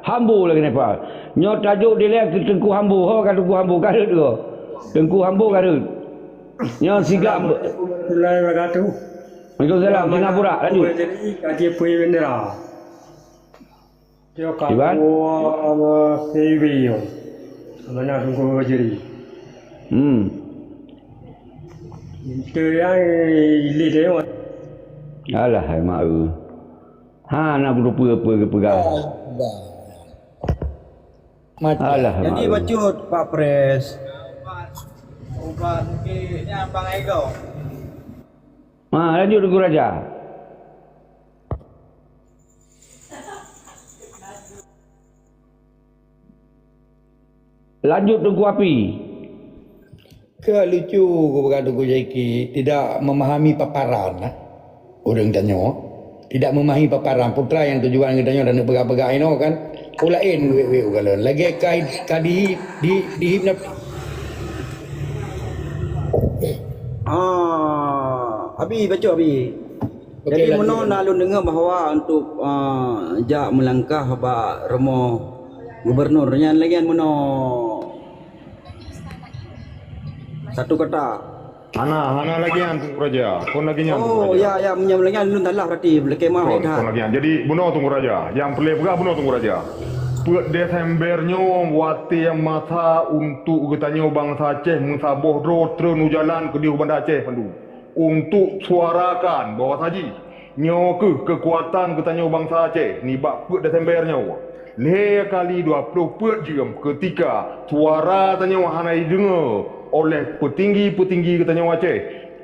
Hambo lagèe Nepal. Nyoe tajok dilèe keu Teungku Hambo. Ho ka Teungku Hambo ka rhot ko. Teungku Hambo ka rhot. Nyoe sigak. Assalamualaikum warahmatullahi wabarakatuh. Waalaikumsalam. Singapura, lanjut. Jadi, kaji pui bendera. Iban? Mana Teungku Bajuri? Hmm. Itu yang ilit dia. Alah, hai mak eu. Ha, nak kupeue-peue geupeugah. Macam. Alah, jadi mak eu. Bacut Pak Pres. Ubat mungkin nya Bang Ego. Ha, lanjut Teungku Raja. Lanjut Teungku Api. Ka lucu geupeugah Teungku Jaiki tidak memahami paparan, eh, ureueng tanyoe. Tidak memahami paparan putra nyang tujuan geutanyoe dan peugah-peugah inoe kan. Peue laén wék-wék ukalon. Lagèe ka, ka di, di, dihipnotis. Ah, Abi, bacut Abi. Okey, jadi lanjut. Meunoe na lôn deungoe bahwa untuk, ah, jak meulangkah bak rumoh gubernur nyan lagèe nyan meunoe. Satu kata. Hana, hana lagèe nyan Teungku Raja. Kon lagèe nyan Teungku Raja. Oh, ya, ya, meunyoe lagèe nyan lôn salah berarti, lakèe maaf. Kon, kon lagèe nyan. Jadi bunoe Teungku Raja, nyang peureulèe peugah bunoe Teungku Raja. Peuet Desember nyoe watèe masa untuk geutanyoe bansa Aceh meusaboh droe treun u jalan keudéh u Banda Aceh mandum. Untuk suarakan bahwa saji nyoe kheueh keukuatan geutanyoe bansa Aceh nibak peuet Desember nyoe. Lhèe kali dua ploh peuet jeuem keutika suara tanyoe hana jideungoe oleh peutinggi-peutinggi geutanyoe Aceh.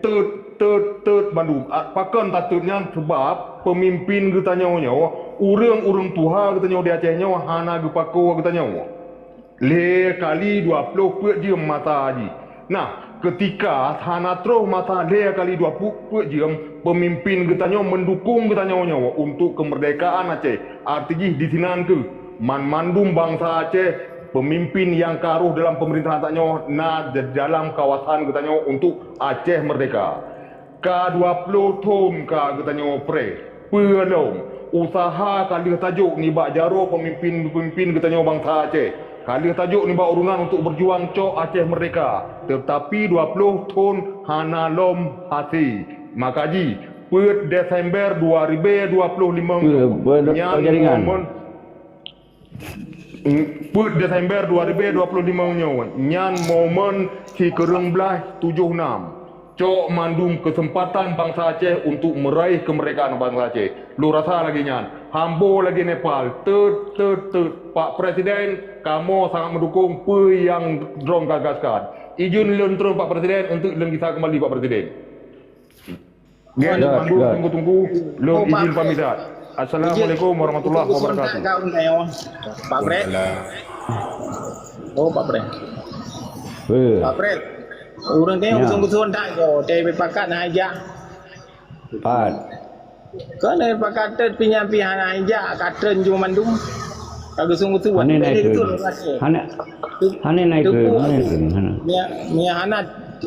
Teut, teut, teut bandum. Pakon tateut nyan? Seubab peumimpin geutanyoe nyoe, ureueng-ureueng tuha geutanyoe di Aceh nyoe hana geupakoe geutanyoe. Lhèe kali dua ploh peuet jeuem masa jih. Nah, keutika hana troh masa lhèe kali dua ploh peuet jeuem, peumimpin geutanyoe meudukong geutanyoe nyoe untuk keumeurdekaan Aceh. Arti jih disinan kheueh banmandum bansa Aceh, peumimpin nyang ka rôh dalam peumeurintahan tanyoe na di dalam kawasan geutanyoe untuk Aceh meurdeka. Ka dua ploh thon ka geutanyoe preh. Peue lom, useuha ka lheueh tajok nibak jaroe peumimpin-peumimpin geutanyoe bansa Aceh. Ka lheueh tajok nibak ureueng nyan untuk beujuang cok Aceh meurdeka. Teutapi dua ploh thon hana lom hasé. Maka jih, peuet Desember dua ribèe dua ploh limong nyoe, nyan momen Peuet Desember dua ribèe dua ploh limong nyoe, nyan momen sikureueng blaih tujoh nam. Cok mandum keuseumpatan bansa Aceh untuk meuraih keumeurdekaan bansa Aceh. Lôn rasa lagèe nyan. Hambo lagèe Nepal. Teut, teut, teut. Pak Presiden, kamoe sangat meudukong peue nyang droeneuh gagaskan. Ijeuen lôn treun Pak Presiden, eunteuk lôn gisa keumbali Pak Presiden. Nggih, Dah, mandum dah. Teungku-teungku, lôn Oh, Pak izin Pres. Pamit dah. Assalamualaikum warahmatullahi Izin wabarakatuh. Pak Pres. Oh, Pak Pres. Eh. Pak Pres. Ureueng tengok Ya. Geuson-geuson tak ko, teuh pakat na aja. Pat. Kan pakat teuh pinyan pi hana aja, katren ju mandum. Ka geuson-geuson. Hana naik Jadi ke? Betul, Pak Pres. Hana, Tu, hana naik tu ke? Hana naik ke? Hana. Mia, mia hana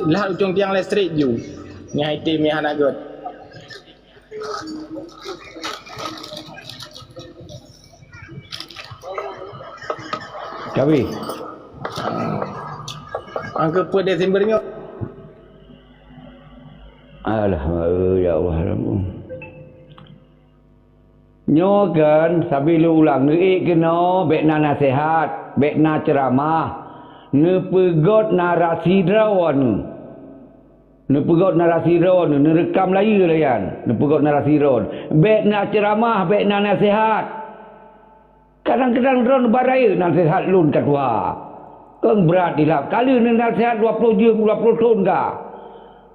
lah ujong tiang listrik ju. Mia hai ti mia hana göt. Tapi Angka peuet Desember nyoe. Alah, ya Allah, ya Rabbul. Nyoe kan, sabe lôn ulang, neuék keunoe, bèk na naseuhat, bèk na ceuramah, neupeugöt narasi droeneuh. Neupeugot narasi droe, neureukam layeue lé nyan, neupeugot narasi droe. Bék na ceuramah, bék na naseuhat. Kadang-kadang droe neuba rayeuk naseuhat lôn ka tuha. Keueng brat dilap. Ka lheueh neunaseuhat dua ploh jeuem, dua ploh thon ka.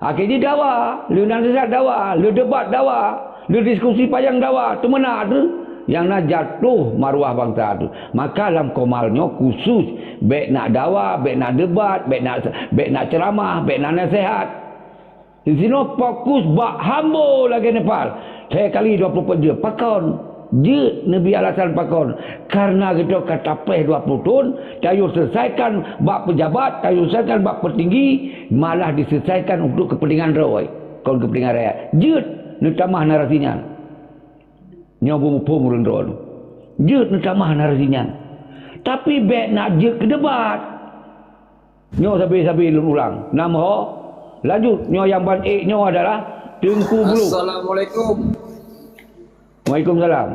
Akhé jih dawa, lheueh naseuhat dawa, lheueh debat dawa, lheueh diskusi panyang dawa, teumeunak teuh. Nyang na jatoh maruah bansa teuh. Maka lam Komal nyoe khusus, bék na dawa, bék na debat, bék na, bék na ceuramah, bék na naseuhat. Disinoe fokus bak hambo lagée Nepal. Lhée kali dua ploh peuet jeuem. Pakon? Jeuet neubi alasan pakon. Karena geutanyoe ka tapéh dua ploh thon, tayue selesaikan bak pejabat, tayue selesaikan bak peutinggi, malah diselesaikan untuk kepentingan droe, kon kepentingan rakyat. Jeuet neutamah narasi nyan. Nyoe beumuphom ureuëng droe. Jeuet neutamah narasi nyan. Tapi bék na jeuet keu debat. Nyoe sabe-sabe lôn ulang. Nam ho, lanjut. Nyoe nyang ban ék nyoe adalah Teungku Bulu. Assalamualaikum. Waalaikumsalam.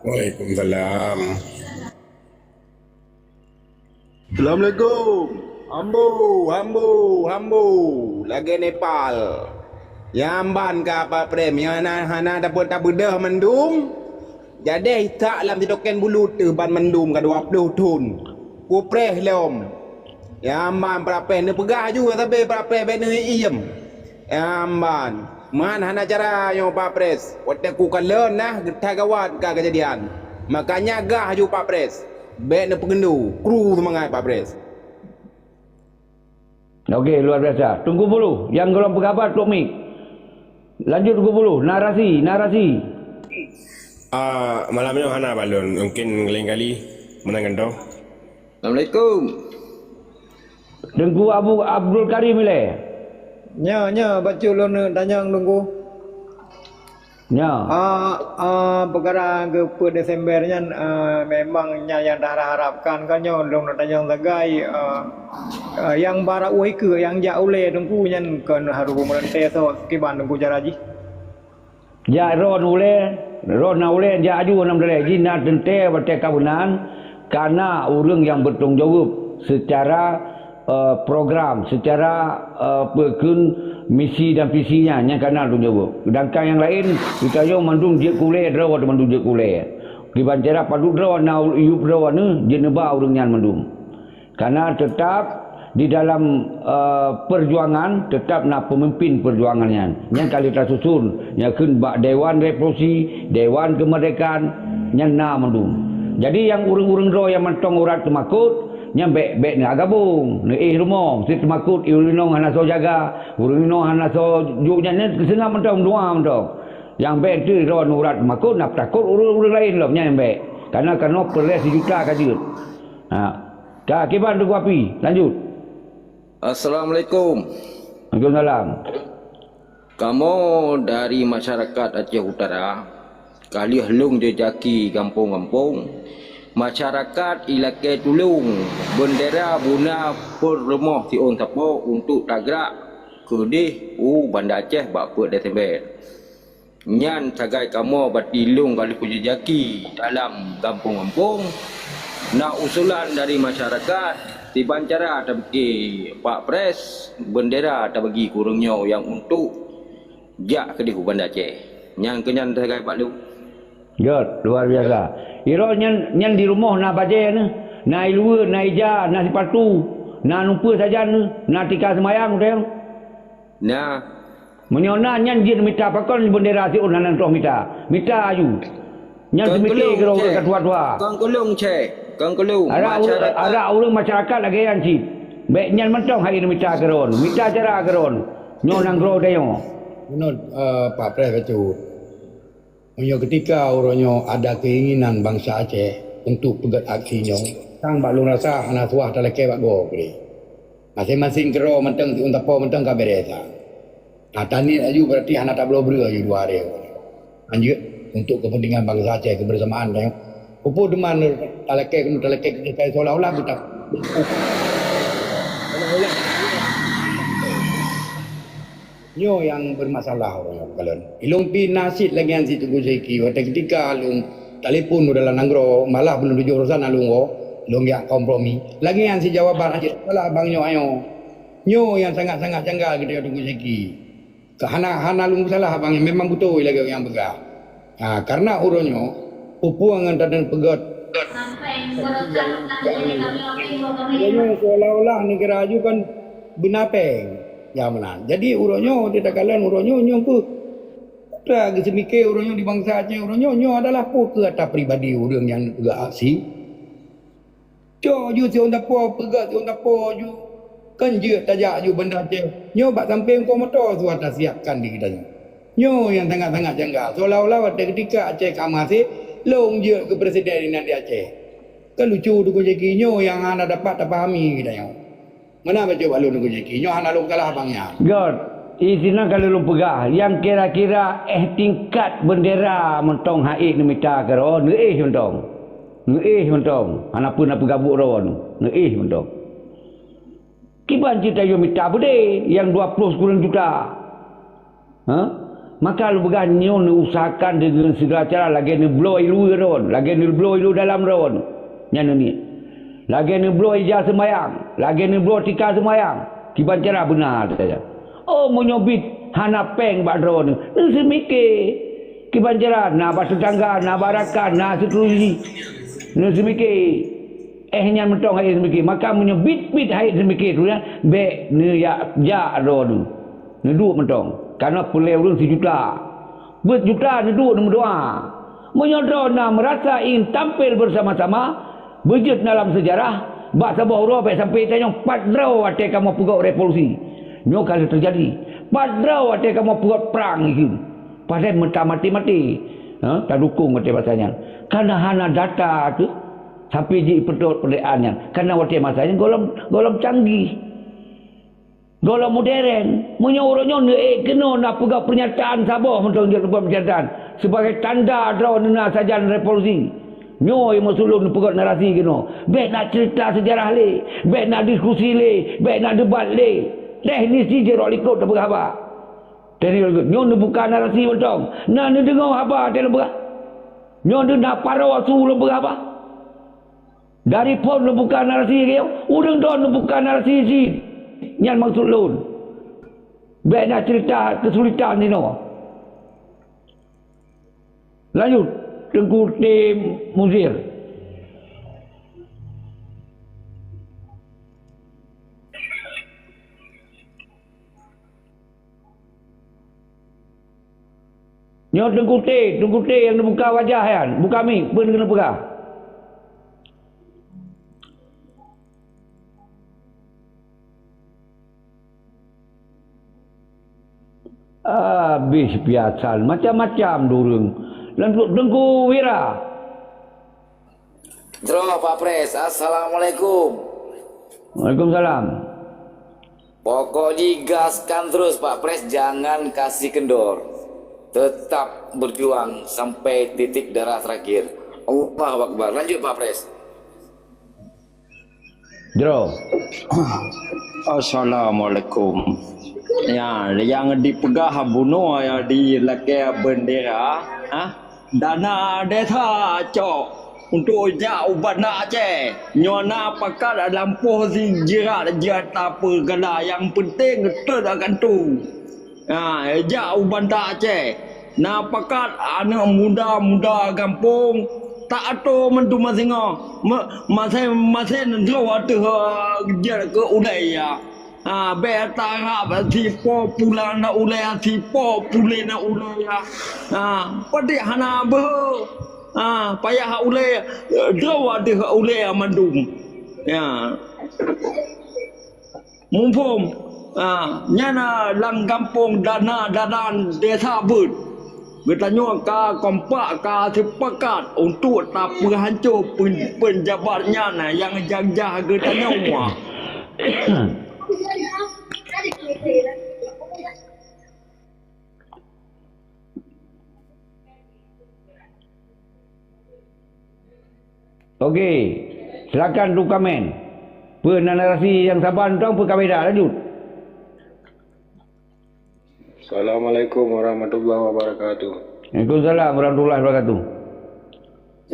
Waalaikumsalam. Assalamualaikum. Hambo, hambo, hambo. Lagée Nepal. Nyang ban ka Pak Prem, nyang hana, hana dapeuet tabeudôh mandum. Jadeh isak lam sitoken bulut teuh ban mandum ka dua ploh thon. Kupreh lom. Nyang ban Pak Prem neupeugah ju sabe Pak Prem bék neuiem. Nyang ban. Man hana cara nyoe Pak Pres. Watée kukalon nah geutai gawat ka keujadian. Makanya gah ju Pak Pres. Bék neupeugeundo, kru seumangat Pak Pres. Oke, luar biasa. Teungku Bulu, nyang golom peugah ba trok mik. Lanjut Teungku Bulu, narasi, narasi. Ah, malam nyoe hana balon, mungkin lain kali meunan gantoe. Assalamualaikum. Teungku Abu Abdul Karim ilée. Nyoe, nyoe, bacut lôn tanyong Teungku. Nyoe. Ah, ah, peukara geupeuet Desember nyan, ah, memang nyan nyang taharab-harabkan ka nyoe lôn tanyong sagai, ah, ah, nyang bara ueh keue nyang jak ulée Teungku nyan kon harôh meureuntée soe kiban Teungku cara jih. Jak droe ulée, droe na ulée jak aju nam dalai jih na teuntée watée ka meunan, kana ureuëng nyang beutanggung jaweueb seucara, eh, program, seucara, eh, peue kheun misi dan visi nyan, nyan kana tanggung jaweueb. Seudangkan nyang laén, geutanyoe mandum jeuet keu ulée, droe mandum jeuet keu ulée. Kiban cara padub droe na yup droe neuh jeuet neuba ureuëng nyan mandum. Karena tetap di dalam, eh, perjuangan, tetap na pemimpin perjuangan nyan. Nyan ka lheueh tasusun, nyang kheun bak Dewan Revolusi, Dewan Kemerdekaan, nyan na mandum. Jadi, nyang ureuëng-ureuëng droe nyang mantong urat teumakot, nyan bék, bék neuagabong, neuéh rumoh, sit teumakot, ureuëng inong hana soe jaga, ureuëng inong hana soe juk nyan, nyan seungab mantong, dua mantong. Nyang bék teuh droe urat teumakot, na peutakot ureuëng-ureuëng laén lom, nyan nyang bék. Karena keunoe peureulée sijuta ka jeuet. Ha. Ka, kiban Teungku Api, lanjut. Assalamualaikum. Waalaikumsalam. Kamoe dari masyarakat Aceh Utara, ka lheueh lôn jeujaki gampông-gampông, masyarakat ilakée tulông, beundera buna peurumoh siôn sapo untuk tagrak keudeh u Banda Aceh bak peuet Desember. Nyan sagai kamoe bati lôn ka lheueh kujeujaki dalam gampông-gampông, na usulan dari masyarakat, siban cara tabeuki Pak Pres, beundera tabagi keu ureuëng nyoe nyang untuk jak keudeh u Banda Aceh. Nyan keuh nyan sagai bak lôn. Jot, luar biasa. Iro nyan, nyan di rumoh na bajée neuh, na iluweue, na ija, na sipatu, na nupeue sajan neuh, na tika seumayang, udeb. Nah. Meunyoe na nyan jeuet mita pakon beundera siôn hana troh mita. Mita aju. Nyan seumike keudroe ureuëng ka tuha-tuha. Kon keulong cé. Kon keulong. Arak ureuëng, arak ureuëng masyarakat lagée nyan cit. Bék nyan mantong hai mita keudroe. Mita cara keudroe. Nyoe nanggroe tanyoe. Meunan, eh, Pak Pres bacut. Meunyoe keutika uroe nyoe ada keinginan bansa Aceh untuk peugét aksi nyoe, sang bak lôn rasa hana suah talakée bak goe keudeh. Maséng-maséng keudroe mantong siôn sapo mantong ka bèrèh sa. Hana taniet aju berarti hana tabloe breueh aju dua hari. Lanjut untuk kepentingan bansa Aceh kebersamaan tanyoe. Peue teuma talakée keunoe talakée keunoe seolah-olah geutak. Nyoe nyang bermasalah uroe nyoe kalon. Ilong pi na cit lagée nyan cit Teungku Syeki, watée keutika lôn telepon u dalam nanggroe, malah belom tujoh urosan lôn woe, lôn jak kompromi. Lagée nyan cit jawaban cit, malah bang nyoe ayo. Nyoe nyang sangat-sangat janggal geutanyoe Teungku Syaki. Ka hana, hana lôn salah abang, memang beutôi lagée nyang peugah. Ha, karena uroe nyoe, peue-peue ngon tadeungon peugét. Uroe nyoe seolah-olah neugara aju kan beuna péng. Ya meunan. Jadi uroe nyoe, takalon uroe nyoe, nyoe peue? Ka geuseumiké uroe nyoe di bansa Aceh uroe nyoe, nyoe adalah peue keu ata pribadi ureuëng nyang peugah aksi. Cok ju siôn tapo, peugah siôn tapo ju. Kan jeuet tajak ju Banda Aceh. Nyoe bak sampéng kong moto suah tasiapkan di geutanyoe. Nyoe nyang sangat-sangat janggal. Seolah-olah watée keutika Aceh ka maséh, lôn jeuet keu presiden inan di Aceh. Kan lucu Teungku Syaki nyoe nyang hana dapat tapahami geutanyoe. Meunan bacut bak lôn Teungku Syaki. Nyoe hana lôn kalah abang nyan. Göt, isinan ka lôn peugah, nyang kira-kira éh tingkat bendera mantong hait neumita keudroe, neuéh mantong. Neuéh mantong, hana peue na peugabuk droe nyoe. Neuéh mantong. Kiban cit tanyoe mita beudé nyang dua ploh sikureueng juta? Ha? Maka lôn peugah nyoe neuusahakan deungon sigala cara lagée neubloe i luwa droe, lagée neubloe i luwa dalam droe. Nyan neuniet. Lagée neubloe ija seumayang, lagée neubloe tika seumayang. Kiban cara beuna saja. Oh, meunyoe bit hana péng bak droe nyoe, neuseumiké. Kiban cara na bak teutangga, na bak rakan, na seterusnya. Neuseumiké. Éh nyan mantong hait neuseumiké. Maka meunyoe bit-bit hait neuseumiké tu nyan, bék neujak jak droe nyoe. Neuduek mantong. Karena peureulée ureuëng sijuta. Beuet juta neuduek neumeudoá. Meunyoe droe na meurasa ingin tampil bersama-sama, beujeuet na lam seujarah, bak saboh uroe bék sampai tanyoe pat droe watée kamoe peugét revolusi. Nyoe ka lheueh teujadi. Pat droe watée kamoe peugét prang ikheun. Padahai meuta maté-maté, ha, tadukong watée masa nyan. Kana hana data teuh sampai jipeutot peudeuan nyan. Kana watée masa nyan gohlom, gohlom canggih. Gohlom modern. Meunyoe uroe nyoe neuék keunoe na peugah pernyataan saboh mantong jeuet peugah pernyataan sebagai tanda droe neuna sajan revolusi. Nyoe nyang maksud lôn neupeugét narasi keunoe. Bék na cerita sejarah lé, bék na diskusi lé, bék na debat lé. Teknisi jeuet rot likot tapeugah haba. Teknisi rot likot. Nyoe neubuka narasi mantong. Na neudeungoe haba teuh lôn peugah. Nyoe na paro asu lôn peugah haba. Dari phon neubuka narasi lagée nyoe, ureuëng droe neubuka narasi jih. Nyan maksud lôn. Bék na cerita keusulitan jinoe. Lanjut, Teungku T Muzir. Nyoe Teungku T, Teungku T nyang neubuka wajah nyan, buka mic, peue keuneuk peugah. Habéh piasan, macam-macam ureuëng. Teungku, Teungku Wira. Jroh, Pak Pres. Assalamualaikum. Waalaikumsalam. Pokok jih gaskan terus, Pak Pres, jangan kasih kendor. Tetap berjuang sampai titik darah terakhir. Allahu Akbar. Lanjut, Pak Pres. Jroh. Assalamualaikum. Ya, nyang dipeugah bunoe ya di lakée bendera, ha? Dana desa cok untuk jak u Banda Aceh. Nyoe na pakat lampôh sijirat jeuet tapeugala, nyang penting teuk akan tu. Ha, jak u Banda Aceh. Na pakat aneuëk muda-muda gampông, ta ato mandum masingoh, ma-, maséng-maséng droe ateueh, eh, jeuet keu ulée ya. Ha, bék tarab sipo pulan na ulée, sipo pulen na ulée ya. Ha, padub hana beuhe. Ha, payah ulée, eh, droe ateueh ulée mandum. Ya. Muphom, ah, nyan na lam gampông dana-dana desa beuet. Geutanyoe ka kompak, ka seupakat untuk tapeuhanco pen-, peunjabat nyan nyang jak-jak geutanyoe. Oke, silakan tu komen. Peue na narasi nyang saban tong peue ka beda, lanjut. Assalamualaikum warahmatullahi wabarakatuh. Waalaikumsalam warahmatullahi wabarakatuh.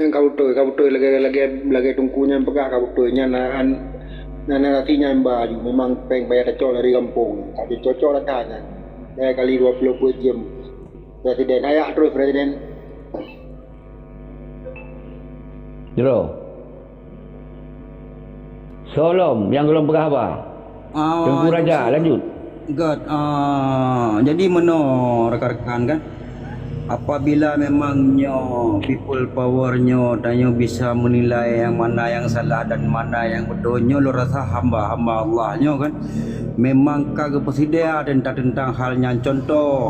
Nyang ka beutôi, ka beutôi lagée, lagée, lagée Teungku nyan peugah ka beutôi nyan, an, Nah, narasi nyan ba aju memang péng payah tacok dari gampông. Tapi cocok rata nyan. Tiga kali dua puluh empat jam. Presiden, ayak terus Presiden. Jero. Soe lom nyang golom peugah haba? Ah, Teungku Raja, lanjut. Gét, ah, jadi meunoe rakan-rakan kan, apabila memang nyoe people power nyoe tanyoe bisa menilai yang mana yang salah dan mana yang betul, nyoe lôn rasa hamba-hamba Allah nyoe kan memang ka geupeusidia teuntang-teuntang hal nyan. Contoh,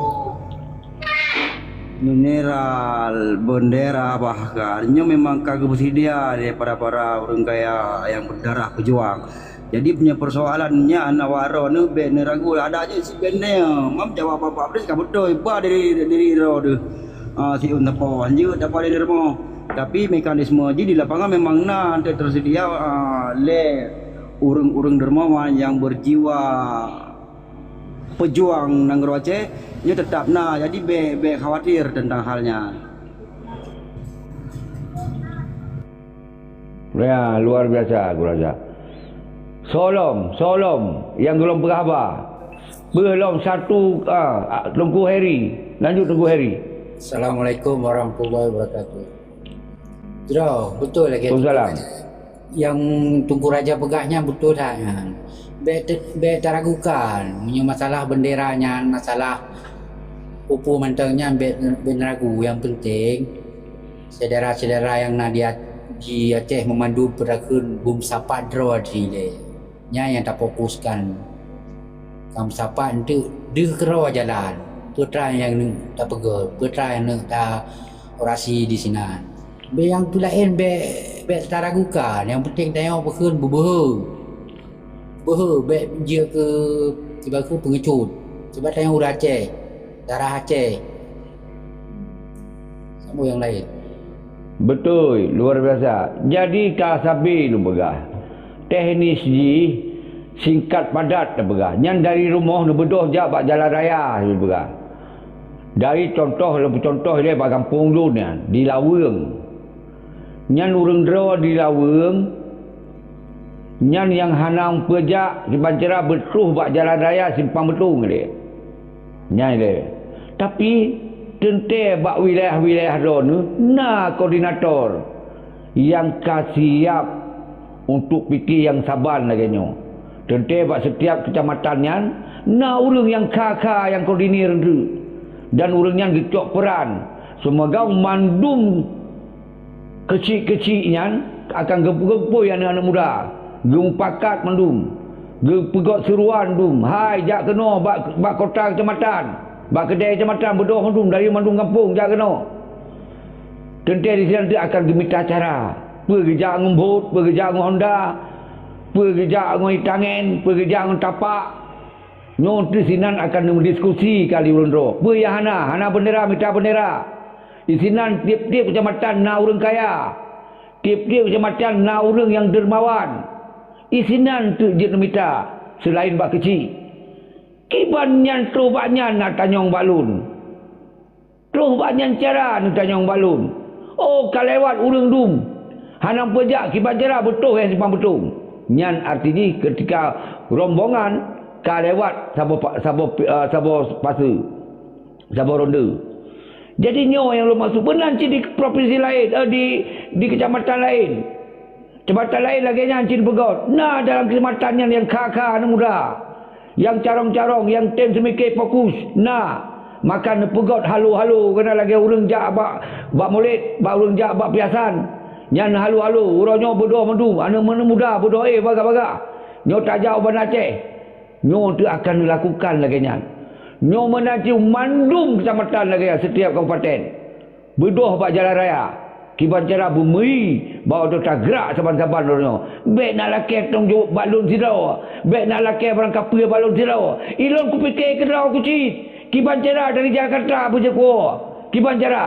mineral, bendera bahkan nyoe memang ka geupeusidia daripada para ureuëng kaya yang berdarah pejuang. Jadi punya persoalan nyan awak droeneuh bék neuragu, ada je si bendera, mam jawab apa-apa ka beutôi ba diri diri droe deuh. Ah, si un tapo hanjeuet dapat dari rumah. Tapi mekanisme ji di lapangan memang na tersedia, ah, lé ureuëng-ureuëng dermawan yang berjiwa pejuang nanggroe Aceh, nyoe teutap na. Jadi bék bék khawatir teuntang hal nyan. Ya, luar biasa, Guru Raja. Soe lom, soe lom nyang golom peugah haba. Peue lom satu, ah, Teungku Heri. Lanjut Teungku Heri. Assalamualaikum warahmatullahi wabarakatuh. Jroh, betul lagi. Waalaikumsalam. Yang Teungku Raja peugah nyan betul that nyan. Bék te-, bék taragukan. Meunyoe masalah bendera nyan, masalah peue-peue mantong nyan bék, bék neuragu. Yang penting, syedara-syedara nyang na di Ac-, di Aceh meumandum peue takheun beumeusapat droe dilée. Nyan nyang tafokuskan. Ka meusapat eunteuk deuh keudroe jalan. Peue teuma nyang neuk tapeugah, peue teuma nyang neuk ta orasi di sinan. Bék nyang peue laén bék, bék taragukan. Nyang penting tanyoe peukheun beubeuhe. Beuhe bék jeuet keu, sibak keu peungeucut. Sibak tanyoe ureuëng Aceh, darah Aceh. Sambung nyang laén. Beutôi, luar biasa. Jadi ka sabe lôn peugah. Teknis jih singkat padat lôn peugah. Nyan dari rumoh neubeudôh jak bak jalan raya lôn peugah. Dari contoh lôn peucontoh ilée bak gampông lôn nyan, di Laweueng. Nyan ureuëng droe di Laweueng, nyan nyang hana peujak kiban cara beutroh bak jalan raya Simpang Beutong ilée. Nyan ilée. Tapi teuntée bak wilayah-wilayah droeneuh na koordinator nyang ka siab untuk pike nyang saban lagée nyoe. Teuntée bak setiap keucamatan nyan na ureuëng nyang kha-kha nyang koordinir eunteuk, dan ureuëng nyan geucok peuran. Seumoga mandum keuchik-keuchik nyan akan geupeugeumpôi aneuëk-aneuëk muda, geumupakat mandum, geupeugot seuruan dum, hai jak keunoe bak, bak kota keucamatan, bak keudée keucamatan beudôh mandum dari mandum gampông jak keunoe. Teuntée di sinan teuk akan geumita cara, peue geujak ngon bot, peue geujak ngon honda, peue geujak ngon itangen, peue geujak ngon tapak. Nyoe teuk sinan akan neumeudiskutsi kali ureuëng droe. Peue nyang hana, hana beundera mita beundera. Di sinan tieb-tieb keucamatan na ureuëng kaya. Tieb-tieb keucamatan na ureuëng nyang dermawan. Di sinan teuk jeuet neumita seulaén bak keuchik. Kiban nyan troh bak nyan na tanyong bak lôn. Troh bak nyan cara neutanyong bak lôn. Oh, ka lewat ureuëng dum. Hana peujak kiban cara beutroh eh Simpang Beutong. Nyan arti jih ketika rombongan ka lewat saboh pa-, saboh pi-, eh, saboh paseue, saboh ronde. Jadi nyoe nyang lôn maksud. Meunan cit di provinsi laén, eh, di, di keucamatan laén. Keucamatan laén lagée nyan cit peugot. Na dalam keucamatan nyan nyang kha-kha aneuëk muda. Nyang carông-carông, nyang tem seumiké fokus. Na. Maka neupeugot halo-halo keunan lagée ureuëng jak bak, bak mulod, bak ureuëng jak bak piasan. Nyan halo-halo, uroe nyoe beudôh mandum, aneuëk muda beudôh éh bagah-bagah. Nyoe tajak u Banda Aceh. Nyoe teuk akan neulakukan lagée nyan. Nyoe meunan cit mandum keucamatan lagée nyan setiap kabupaten. Beudôh bak jalan raya. Kiban cara beumeuri bak oto tagrak saban-saban droe nyoe. Bék na lakée tong jaweueb bak lôn sidroe. Bék na lakée barang kapeue bak lôn sidroe. Ilôn kupike keudroe kucit. Kiban cara dari Jakarta beujeuet kuwoe. Kiban cara.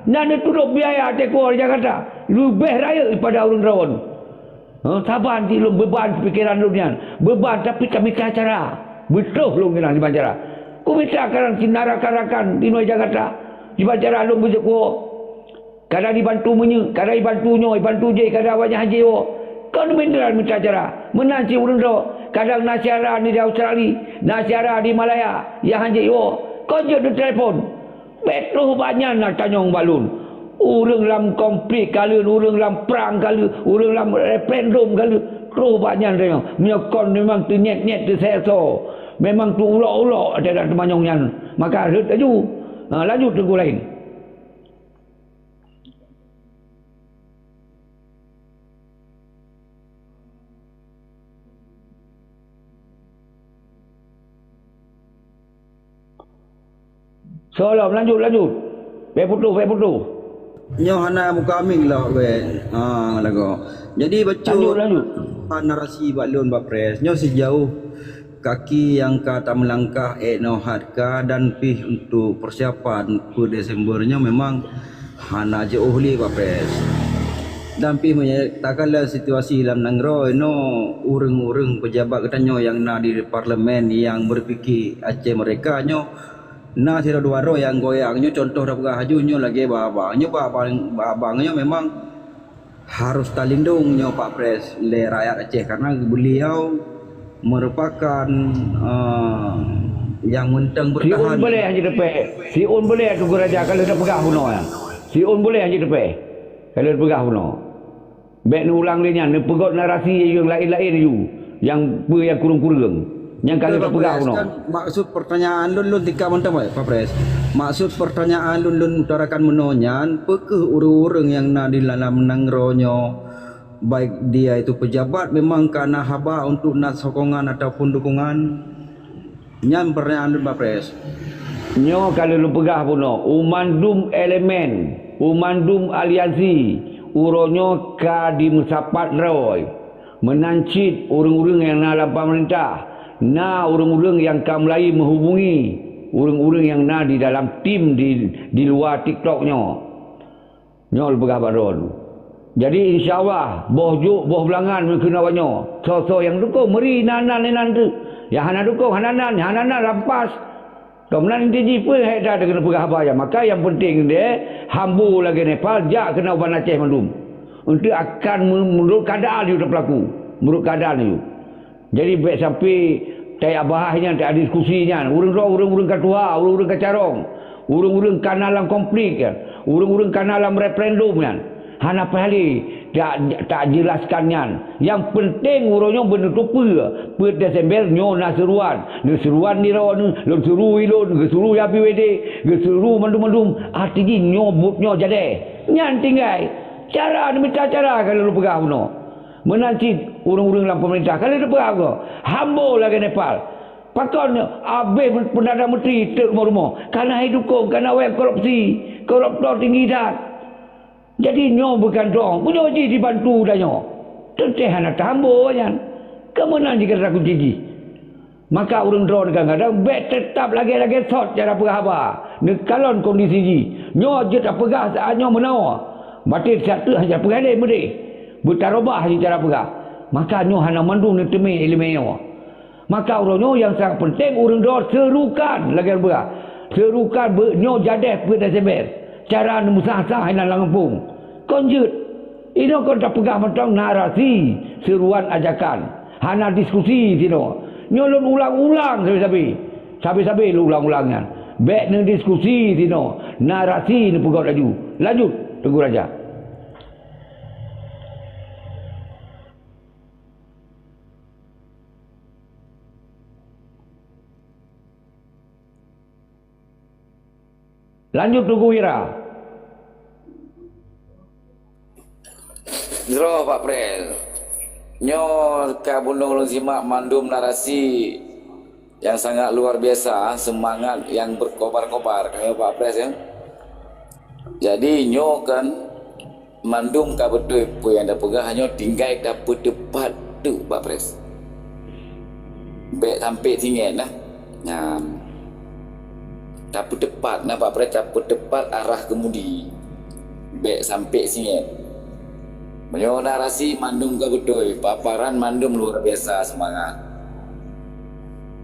Na neutudok biaya até kuwoe di Jakarta. Leubeh rayeuk daripada ureuëng droe. Hah, saban cit lôn beuban pikeran lôn nyan. Beuban, tapi ka mita cara. Beutôh lôn keunan kiban cara. Kumita karan cit na rakan-rakan di luwa Jakarta. Kiban cara lôn beujeuet kuwoe. Kadang jibantu meunyeuk, kadang jibantu nyoe, jibantu jéh, kadang awaknyan hana jiwoe. Kon meunan mita cara. Meunan cit ureuëng droe, kadang na syedara di Australia, na syedara di Malaya, nyang hana jiwoe, kon jeuet neutelepon. Bék troh bak nyan na tanyong bak lôn. Ureuëng lam konflik ka lheueh, ureuëng lam prang ka lheueh, ureuëng lam referendum ka lheueh, troh bak nyan tanyong. Meunyoe kon memang teunyét-nyét teuseso, memang teuulok-ulok ata dan teumanyong nyan, maka rhot laju. Ha, lanjut teungku laén. Soe lom, lanjut, lanjut. Bék putôh, bék putôh. Nyoe hana muka aming lah weh. Ha, lagoe. Jadi bacut. Lanjut, lanjut. Narasi bak lôn bak press. Nyoe sijauh kaki nyang ka tameulangkah ék nohat ka dan pih untuk persiapan peuet Desember nyoe memang hana jiôh lé bak press. Dan pih meunyoe takalon situasi lam nanggroe inoe, ureuëng-ureuëng pejabat geutanyoe nyang na di parlemen nyang berpikir Aceh Merdeka nyoe na sidroe dua droe nyang goyang. Nyoe contoh tapeugah laju nyoe lagée Bah Abang. Nyoe Bah Abang, Bah Abang nyoe memang harôh talindong nyoe Pak Pres lé rakyat Aceh, karena beliau merupakan, eh, nyang mantong bertahan. Siôn boleh hana teupée. Siôn boleh Teungku Raja ka lheueh tapeugah bunoe nyan. Siôn boleh hana teupée. Ka lheueh tapeugah bunoe. Bék neuulang lé nyan, neupeugot narasi nyang laén-laén aju, nyang peue nyang kureueng-kureueng. Nyang ka lheueh tapeugah bunoe. Kan maksud pertanyaan lôn, lôn tingkat mantong, Pak Pres. Maksud pertanyaan lôn, lôn utarakan bunoe nyan, peu kheueh ureuëng-ureuëng nyang na di dalam nanggroe nyoe, baik dia itu pejabat, memang ka na haba untuk na sokongan ataupun dukungan? Nyan pertanyaan lôn, Pak Pres. Nyoe ka lheueh lôn peugah bunoe, u mandum elemen, u mandum aliansi, uroe nyoe ka dimeusapat droe. Meunan cit ureuëng-ureuëng nyang na lam pameurintah, na ureuëng-ureuëng nyang ka mulai meuhubungi ureuëng-ureuëng nyang na di dalam tim di, di luwa TikTok nyoe. Nyoe lôn peugah bak droeneuh. Jadi, insya Allah, boh jôk, boh beulangan meukeunoe awak nyoe. Soe-soe nyang dukong, meuri nan-nan inan teuk. Nyang hana dukong, hana nan, nyang hana nan, rampas. Kon meunan inti jih peue hai that keuneuk peugah haba nyan. Maka nyang peunteng deh, hambo lagée Nepal, jak keunoe u Banda Aceh mandum. Eunteuk akan meu-, meunurot keuadaan yue teupeullaku. Meunurot keuadaan yue. Jadi, bék sampai tajak bahas nyan, tajak diskusi nyan. Ureuëng droe, ureuëng-ureuëng ka tuha, ureuëng-ureuëng ka carông, ureuëng-ureuëng ka na lam konflik, ureuëng-ureuëng ka na lam referendum nyan. Hana payah lé tak, tak jelaskan nyan. Nyang peunteng uroe nyoe beuneuteupeu, peuet Desember nyoe na seuruan. Neuseuruan nibak droeneuh, lôn suru ulôn, geusuru Habib Wede, geusuru mandum-mandum. Arti jih nyoe buet nyoe jadeh. Nyan tinggai. Cara neumita cara ka lôn peugah bunoe. Meunan cit ureuëng-ureuëng lam peumeurintah ka lheueh teupeugah goe, hambo lagée Nepal. Pakon abéh Perdana Menteri teuk rumoh-rumoh? Kana hai dukong, kana awaknyan korupsi, koruptor tinggi that. Jadi nyoe bukan droe, meunyoe jih dibantu tanyoe, teuntée hana tahambo awaknyan. Keu meunan jih ka takunci jih. Maka ureuëng droeneuh kadang-kadang bék teutab lagée-lagée sot cara peugah haba, neukalon kondisi jih. Nyoe jeuet tapeugah saát nyoe meunoe, baten siat teuk hana peugah lé meudeh, beutarubah jih cara peugah. Maka nyoe hana mandum neuteumé iéleumé nyoe. Maka uroe nyoe nyang sangat peunteng ureuëng droe seurukan lagée peugah. Seurukan beu-, nyoe jadeh peuet Desember. Cara neumeusaha-saha inan lam gampông. Kon jeuet. Inoe kon tapeugah mantong narasi seuruan ajakan. Hana diskusi sinoe. Nyoe lôn ulang-ulang sabe-sabe. Sabe-sabe lôn ulang-ulang nyan. Bék neudiskusi sinoe. Narasi neupeugot laju. Lanjut, Teungku Raja. Lanjut Teungku Wira. Jroh Pak Pres. Nyoe ka bunoe ulôn simak mandum narasi nyang sangat luar biasa, seumangat nyang beukobar-kobar. Ka nyoe Pak Pres, ya. Jadi nyoe kan Mandum ka beutôi peue nyang tapeugah, nyoe tinggai tapeuteupat teuk Pak Pres. Bék sampai singét nah. Nyan. Tapeuteupat nah Pak Pres, tapeuteupat arah keumudi. Bék sampai singét. Meunyoe narasi mandum ka beutôi, paparan mandum luar biasa seumangat.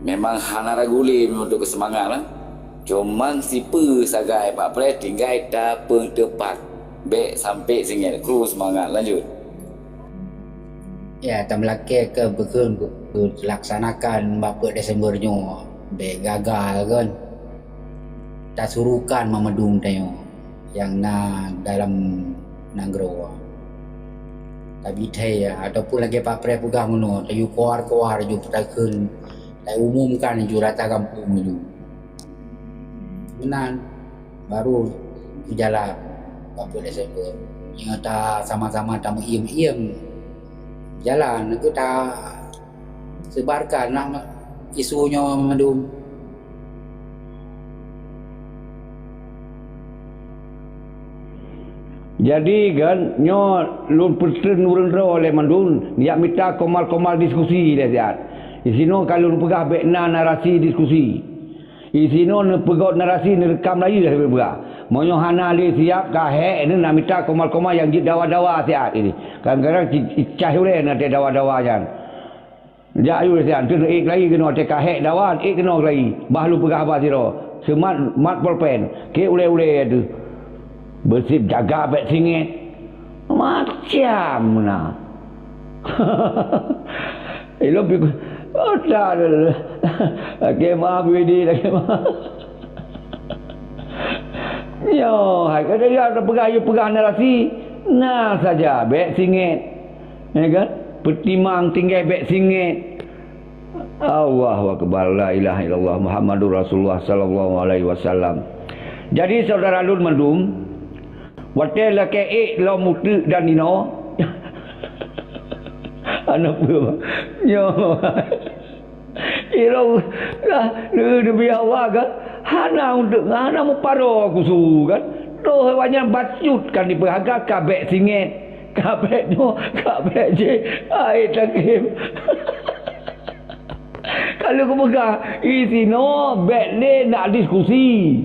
Memang hana ragu lé meunyoe untuk seumangat lah. Cuman sipeue sagai Pak Pres tinggai tapeuteupat. Bék sampai singét, kru seumangat lanjut. Ya, tameulakée keu beukheun teulaksanakan bak peuet Desember nyoe. Bék gagal kon. Tasurukan mandum tanyoe nyang na dalam nanggroe. Tabi thée, ya, ataupun lagée Pak Preh peugah meunoe, tayue kuar-kuar ju takheun, taumumkan ju rata gampông ju. Meunan, baru jalan bak peuet Desember. Nyoe ta sama-sama tameuiem-iem jalan, keu ta sebarkan lah isu nyoe mandum. Jadi kan, nyoe lôn peutreun ureuëng droe lé mandum, jak mita komal-komal diskusi lé siat. Di sinoe ka lôn peugah bék na narasi diskusi. Di sinoe neupeugot narasi neureukam laju lé peugah. Meunyoe hana lé siab, ka hék neuh na mita komal-komal nyang jeuet dawa-dawa siat ini. Kadang-kadang ci-, cicah ulée na teuh dawa-dawa nyan. Jak yue siat, teuh ék lagi keunoe, teuka hék dawa, ék keunoe lagi. Bah lôn peugah haba sidroe. Seumat mat polpen, keu ulée-ulée teuh. Beusib jaga bék singét. Macam na. Ilôn pi, oh, tak ada. Lagi maaf, Widi, lagi maaf. Nyoe, hai, kata dia, peugah, you peugah narasi. Na saja, bék singét. Ya kan? Peutimang tinggai bék singét. Allahu Akbar, la ilaha illallah Muhammadur Rasulullah sallallahu alaihi wasallam. Jadi, saudara lôn mandum, watée lakée ék lom uteuk dan inoe, aneuk peue, nyoe. Ilong lah, lé Nabi Allah kan, hana untuk, hana muparo kusu kan. Toh awaknyan bacut kan dipeuhaga ka bék singét, ka bék nyoe, ka bék jih. Hai takém. Kalau kupeugah, isinoe bék lé nak diskusi.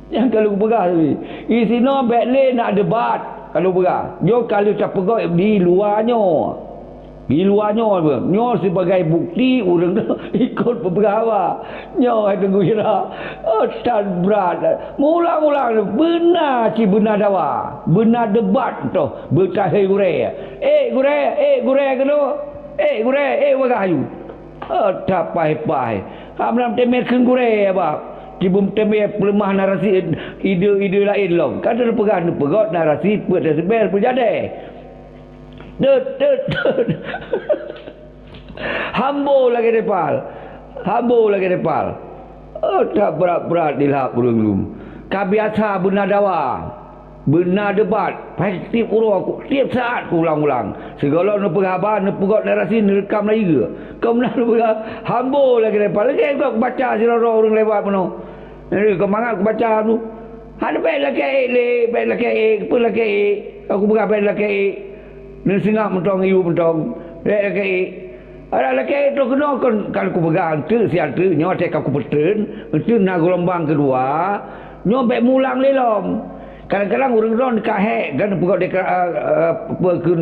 Nyang kalau kupeugah tadi, isinoe bék lé nak debat. Kalau peugah, nyoe kalau tapeugot di luwa nyoe. Di luwa nyoe, nyoe sibagai bukti ureuëng ikot peugah haba. Nyoe hai Teungku Syedara, oh, that brat. Meulang-ulang beuna cit beuna dawa, beuna debat toh beutahé gurée. Eh gurée, eh gurée keunoe, eh gurée, eh bagah aju. Oh, that paih-paih. Hana meuteumé kheun gurée haba. Cibeuem teumé peuleumah narasi ide-ide laén lom. Ka teupeugah neupeugot narasi peuet teuseuber peujadée. Deuet, deuet, deuet. Hambo lagée depal. Hambo lagée depal. Oh, that brat-brat dilhab ureuëng lom. Ka biasa beuna dawa, beuna debat, paih tieb uroe, tieb saát kuulang-ulang. Sigohlom neupeugah haba, neupeugot narasi, neureukam laju. Keu meunan neupeugah, hambo lagée depal. Lagée gob baca sidroe-droe ureuëng lewat meunoe. Jadi, keu mangat kubaca tu. Hana bék lakée ék lé, bék lakée ék, peue lakée ék. Aku peugah bék lakée ék. Neuseungab mantong, yue mantong. Bék lakée ék. Adak lakée ék troh keunoe kon, kan kupeugah teuk siat teuk nyoe teuh ka kupeutreun, teuk na geulumbang keudua, nyoe bék mulang lé lom. Kadang-kadang ureuëng droe ka hék kan peugah deka, eh, eh, peue kheun,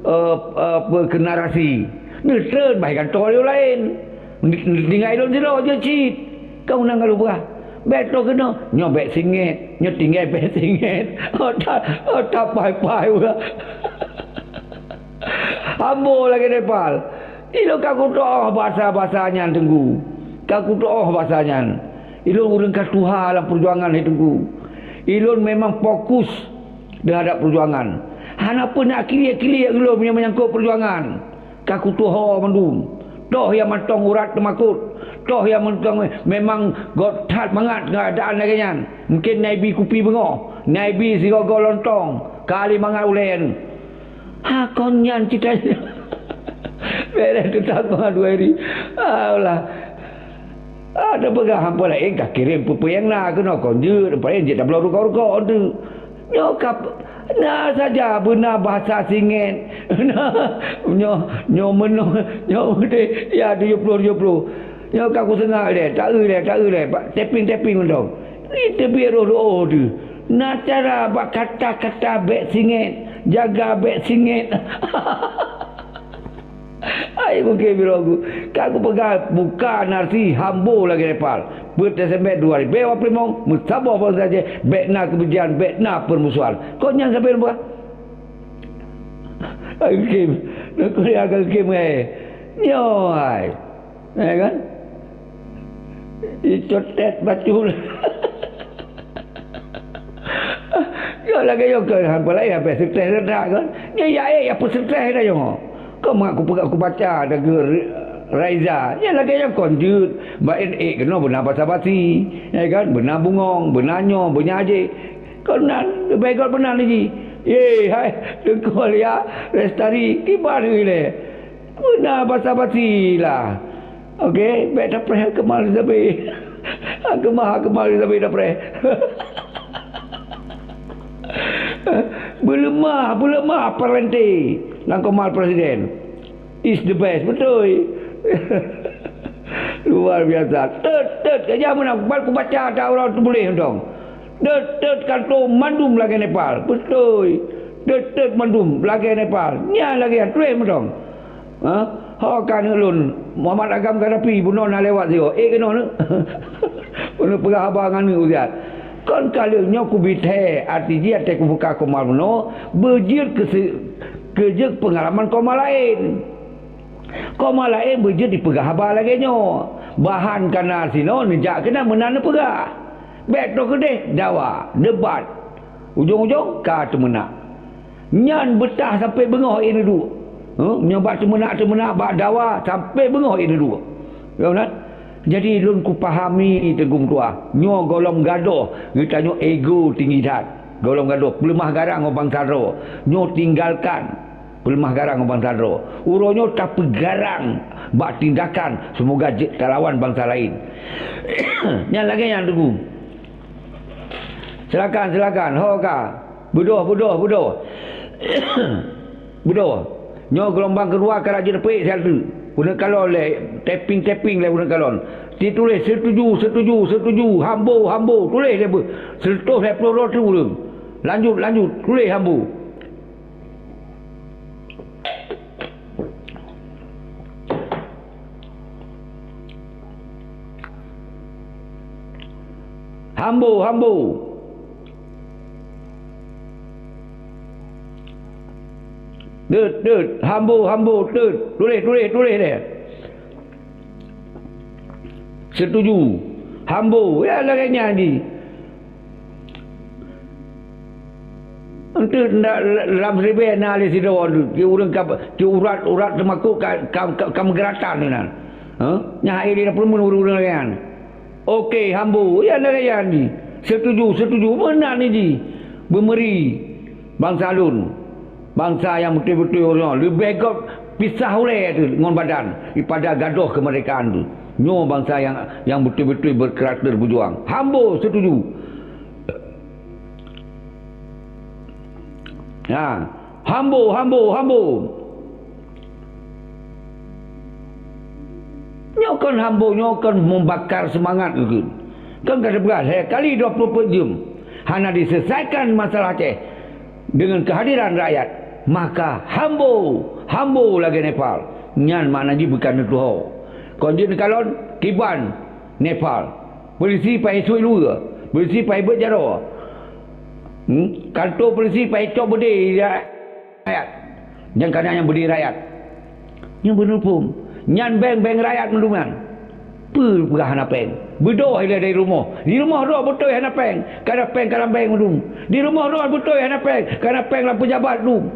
eh, eh, peue kheun narasi. Neutreun bah gantoe lôn laén. Tinggai lôn sidroe jeuet cit. Keu meunan ka lôn peugah, bék troh keunoe, nyoe bék singét, nyoe tinggai bék singét. Oh, that, oh, that paih-paih uroe. Hambo lagée depal. Ilôn ka kutuoh basa-basa nyan Teungku. Ka kutuoh basa nyan. Ilôn ureuëng ka tuha lam peujuangan hai Teungku. Ilôn memang fokus teuhadap peujuangan. Hana peureunah kiliek-kiliek ulôn meunyoe meunyangkot peujuangan. Ka kutuho mandum. Toh nyang mantong urat teumakot. Toh nyang mantong memang göt that mangat keuadaan lagée nyan. Mungken na ibi kupi beungoh, na ibi sigoe-goe lontong. Ka lé mangat ulée nyoe. Ha, kon nyan cit. Bék lé teutab mangat dua hari. Alah. Ada peugah hampa laén ka kirém peue-peue nyang na keunoe kon jeuet, paléng jeuet tabloe rukok-rukok tu. Nyoe ka p-, na saja beuna bahasa singét. Nyoe, nyoe meunoe, nyoe udeh, ya tujoh ploh, tujoh ploh. Nyoe ka kuseungab lé, taeu lé, taeu lé, bak taping-taping mantong. Ni teubiet roh doa tu. Na cara bak kata-kata bék singét, jaga bék singét. Hai mungken biroku, ka kupeugah buka narasi hambo lagée depal. Peuet Desember dua ribu dua puluh lima, meusaboh bansa Aceh, bék na keubencian, bék na peurmusuhan. Kon nyan sabe lôn peugah. Hai mungken, Kuliah keukim hai. Nyoe hai. Ya kan? Icotet bacut. Nyoe lagèe nyoe keuh, hampa laén, hampa seutres that kan. Nyoe ya, eh, ya peusetres dah nyoe. Keu mak kupeugah kubaca dah keu Raiza. Nyoe lagèe nyoe kon jeuet. Ba N A keunoe beuna basa-basi. Ya kan? Beuna bungong, beuna nyoe, beuna jih. Kon nan, leubeh göt beuna lagi. Ye, hai, Teungku Alia, Lestari, kiban ilèe. Beuna basa-basi lah. Oke, bèk tapreh Kemal Elizabeth. Keumah, Kemal Elizabeth tapreh. Beuleumah, beuleumah parlente lam Kemal Presiden. Is the best, beutôi. Luar biasa. Tet, tet, ka jam meunan, kubaca ata uroe tuléh mantong. Tet, tet, kantô mandum lagèe Nepal. Beutôi. Tet, tet, mandum lagèe Nepal. Nyan lagèe nyan, tuléh mantong. Ha? Ho ka aneuk lôn, Muhammad Agam Gaddafi bunoe na lewat sigoe. Eh, keunoe neuk. Bunoe peugah haba ngon aneuk Ustaz. Kon ka lheueh nyoe kubiet hai, arti jih watèe kubuka koma bunoe, beujeuet keu se-, keu jeuet peungalaman koma laén. Koma laén beujeuet jipeugah haba lagèe nyoe. Bahan ka na sinoe neujak keunan meunan neupeugah. Bèk troh keudeh dawa, debat. Ujong-ujong ka teumeunak. Nyan beutah sampoe beungoh ék neuduek. Huh? Nyoe bak teumeunak-teumeunak bak dawa sampoe beungoh ék neuduek. Ya, beuna? Jadi lôn kupahami Teungku Meutuah, nyoe gohlom gadôh geutanyoe ego tinggi that. Gohlom gadôh peuleumah garang ngon bansa droe. Nyoe tinggalkan peuleumah garang ngon bansa droe. Uroe nyoe tapeugarang bak tindakan, seumoga jeuet talawan bansa laén. Nyan lagèe nyan Teungku. Silakan, silakan. Ho ka. Beudôh, beudôh, beudôh. Beudôh. Nyoe geulumbang keudua ka rajin peuék siat teuk. Uneuk kalon lé, tapping-tapping lé uneuk kalon. Tituléh setuju, setuju, setuju, hambo, hambo, tuléh lé beuh. Seratus lhèe ploh droe teuk ureueng. Lanjut, lanjut, tuléh hambo. Hambo, hambo. Deuet, deuet. Hambo, hambo, deuet. Tuléh, tuléh, tuléh lé. Setuju. Hambo. Ya, lagèe nyan jih. Enteuk ndak lam siribèe na lé sidroe enteuk, ti ureueng ka, ti urat-urat teumakot ka, ka, ka, ka meugeuratan keunan. Hah? Nyan hai lé na peureumeun ureueng-ureueng lagèe nyan. Oke, hambo. Ya, lagèe nyan jih. Setuju, setuju. Meunan jih. Beumeuri bansa lôn. Bansa nyang beutôi-beutôi ureueng nyoe leubeh göt pisah ulèe teuh ngon badan, ipada gadôh keumeurdekaan teuh. Nyoe bansa nyang, nyang beutôi-beutôi beukarakter beujuang. Hambo setuju. Ha, hambo, hambo, hambo. Nyoe kon hambo, nyoe kon meubakar seumangat geuh. Kon ka teupeugah lhèe kali dua ploh peuet jeuem hana diselesaikan masalah Aceh deungon keuhadiran rakyat, maka hambo, hambo lagèe Nepal. Nyan makna jih bukon neutuho. Kon jeuet neukalon kiban Nepal. Polisi paih sui luweue, polisi paih beuet jaroe. Hmm? Kantô polisi paih cok beudé rakyat. Nyang kana nyang beudé rakyat. Nyang beuneuphom. Nyan beng-beng rakyat mandum nyan. Peue peugah hana péng? Beudôh ilèe dari rumoh. Di rumoh droe beutôi hana péng. Kana péng ka lam beng mandum. Di rumoh droe beutôi hana péng. Kana péng lam peujabat dum.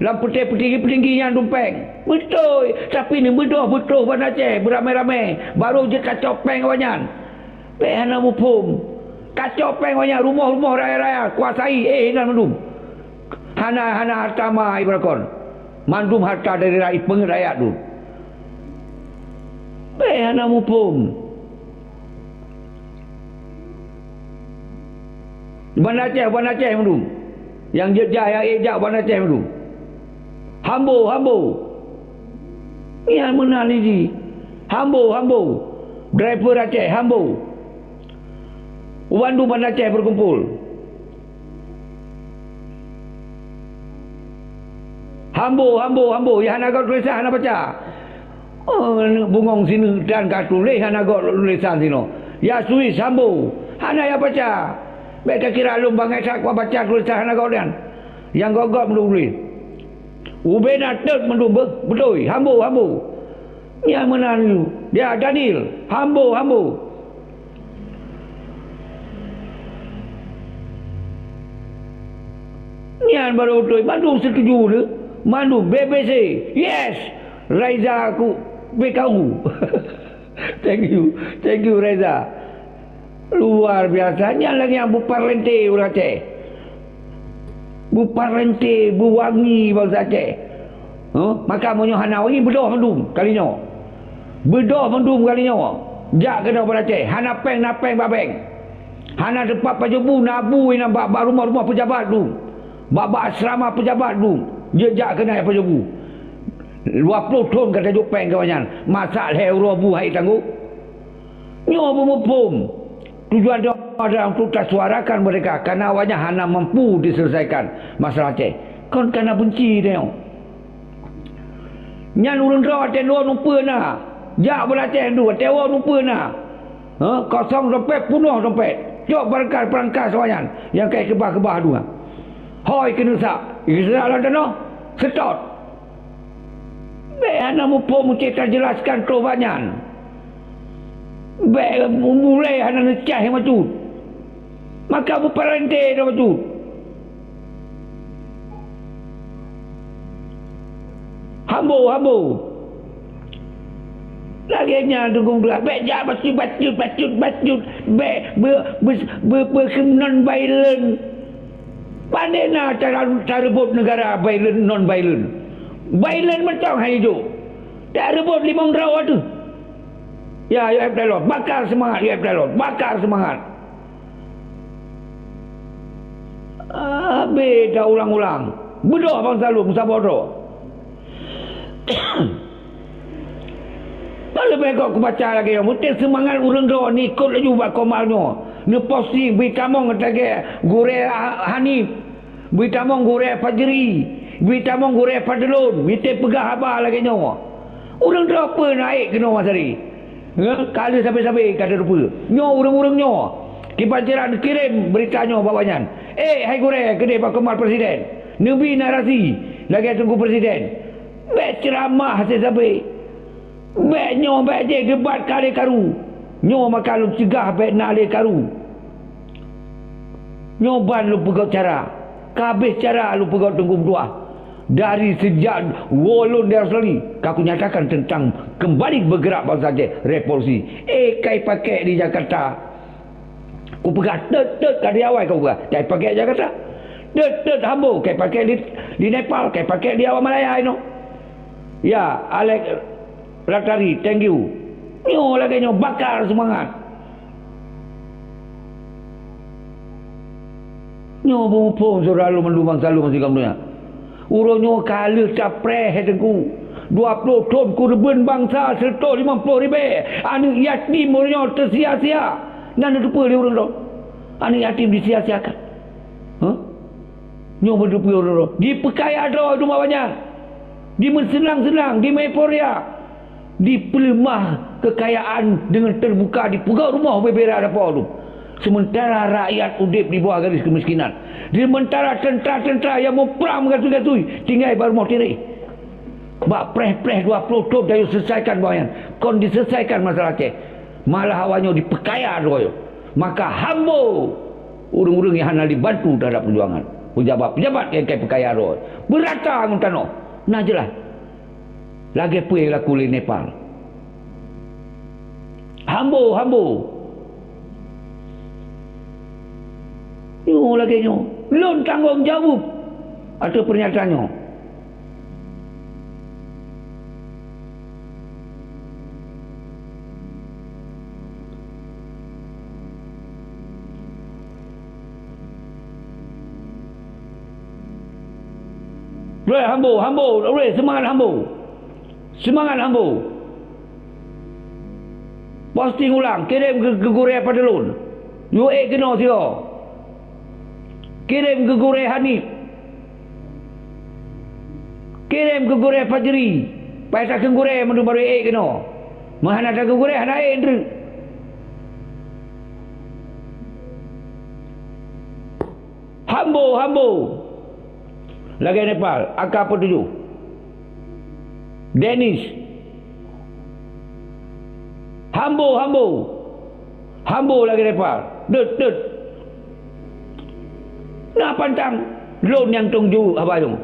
Lam peuté-, peutinggi-peutinggi nyan dum péng. Beutôi. Tapi neubeudôh beutôi Banda Aceh beuramé-ramé. Barô jeuet kacok péng awaknyan. Bèk hana muphom. Kacok péng awaknyan rumoh-rumoh raya-raya. Kuasai, eh, inan mandum. Hana, hana harta ma ibarat kon. Mandum harta dari rakyat, peungeuet rakyat tu. Bèk hana muphom. Banda Aceh, Banda Aceh mandum. Nyang jeuet jak, nyang ék jak Banda Aceh mandum. Hambo, hambo. Nyan meunan jih. Hambo, hambo. Driver Aceh, hambo. Bandum Banda Aceh beukumpul. Hambo, hambo, hambo, nyang hana göt tulésan hana baca. Oh, aneuk bungöng sineuk tan ka tuléh hana göt tulésan sinoe. Ya Swiss hambo, hana ya baca. Bèk ka kira lôn bangai that kubaca tulésan hana göt nyan. Nyang göt-göt meuteutuléh. Ubena teuk mandum beuh, beutôi, hambo, hambo. Nyan meunan, ya, Daniel, hambo, hambo. Nyan baru beutôi, mandum setuju tu. Mandum B B C, yes. Raiza ku P K U. Thank you, thank you, Raiza. Luar biasa, nyan lagèe nyang beuparlente ureueng Aceh. Beuparlente, beuwangi bansa Aceh. Huh? Maka meunyoe hana wangi, beudôh mandum kali nyoe. Beudôh mandum kali nyoe. Jak keunoe bak Aceh, hana péng, na péng bak bank. Hana teumpat pajoh bu, na bu inan bak, bak rumoh-rumoh peujabat dum. Bak, bak asrama peujabat dum. Jeuet jak keunoe pajoh bu. Dua ploh thon ka tajok péng keu awaknyan. Masak lhèe uroe bu hai tanggong. Nyoe beumuphom, tujuan droe adalah untuk tasuarakan mereka, karena awaknyan hana mampu diselesaikan masalah Aceh. Kon kana beunci tanyoe. Nyan ureueng droe watèe lôn upeue na, jak bak Aceh tu, watèe lôn upeue na. Ha, kosong dompet, peunoh dompet. Cok beurangkat-beurangkat awaknyan nyang ka ikeubah-keubah dua. Hôi keuneuk sak, ikeuseurak lam tanoh, seutôt. Bèk hana muphom, meusti tajelaskan troh bak nyan. Bèk mulai hana neucah nyang bacut. Maka beuparlente nyang bacut. Hambo, hambo. Lagèe nyan Teungku Abdullah, bèk jak bacut, bacut, bacut, bacut. Bèk be-, be-, be-, beukeunon violent. Pandai na cara tareubot neugara violent, non violent. Violent mantong hai jok. Tareubot limong droe ateuh. Ya, U F Dalot, bakar seumangat, U F Dalot, bakar seumangat. Habéh taulang-ulang. Beudôh bansa lôn, saboh droe. Ka leubeh gok kubaca lagèe nyoe, meusti seumangat ureueng droe neuikot laju bak Komar nyoe. Neuposting, bri tamong lagèe Gurèe Ha-, Hanif, bri tamong Gurèe Fajri, bri tamong Gurèe Fadlon, meusti peugah haba lagèe nyoe. Ureueng droe peue na ék keunoe masa nyoe? Heh, ka lheueh sabe-sabe ka teupeue. Nyoe ureueng-ureueng nyoe, kiban cit neukirém beurita nyoe bak awaknyan. Ék hai gurèe keudéh bak Komar Presiden. Neubi narasi lagèe Teungku Presiden. Bèk ceuramah hase sabe. Bèk nyoe, bèk jih, debat ka lé karu. Nyoe maka lôn cegah bèk na lé karu. Nyoe ban lôn peugöt cara. Ka habéh cara lôn peugöt Teungku meutuah. Dari seujak woe lôn di Australia, ka kunyatakan teuntang keumbali beugerak bansa Aceh, revolusi. Eh, kai pakèk di Jakarta. Kupeugah, teut-teut ka di awai kupeugah, kai pakèk Jakarta. Teut-teut hambo, kai pakèk di, di Nepal, kai pakèk di awak Malaya inoe. Ya, Alex Ratari, thank you. Nyoe lagèe nyoe, bakar seumangat. Nyoe beumuphom syedara lôn mandum bansa lôn masigom donya. Uroe nyoe ka lheueh tapreh, hai Teungku. Dua ploh thon keureubeuen bansa, seureutôh limong ploh ribèe aneuk yatim uroe nyoe teusia-sia. Na neuteupeue lé ureueng droe? Aneuk yatim disia-siakan. Hah? Nyoe beuteupeue ureueng droe. Dipeukaya droe teuma awaknyan. Dimeuseunang-seunang, dimeueuphoria. Dipeuleumah keukayaan deungon teubuka dipeugöt rumoh bubé raya dapo tu. Seumeuntara rakyat udép di bawah garis keumiskinan. Seumeuntara teuntra-teuntra nyang muprang meugasui-gasui tinggai bak rumoh tireh. Bak preh-preh dua ploh thon tanyoe seuleusaikan bak nyan. Kon diseuleusaikan masalah Aceh. Malah awaknyoe dipeukaya droe. Maka hambo ureueng-ureueng nyang hana dibantu teuhadap peujuangan. Peujabat-peujabat nyang kai peukaya droe. Beurata ngon tanoh. Na jeulaih. Lagèe peue laku lé Nepal. Hambo, hambo. Nyoe lagèe nyoe. Lôn tanggong jaweueb ateueh peurnyataan nyoe. Ulèe hambo, hambo, ulèe seumangat hambo. Seumangat hambo. Posting ulang, kirém keu, keu gurèe Padalon. Yue ék keunoe sigoe. Kirém keu gurèe Hanif. Kirém keu gurèe Fajri. Paih takheun gurèe mandum barô ék keunoe. Meuhana takheun gurèe hana ék treuk. Hambo, hambo. Lagèe Nepal, A K empat tujuh. Dennis. Hambo, hambo. Hambo lagèe leopard. Deuet, deuet. Na pantang lôn nyang tông ju haba nyoe.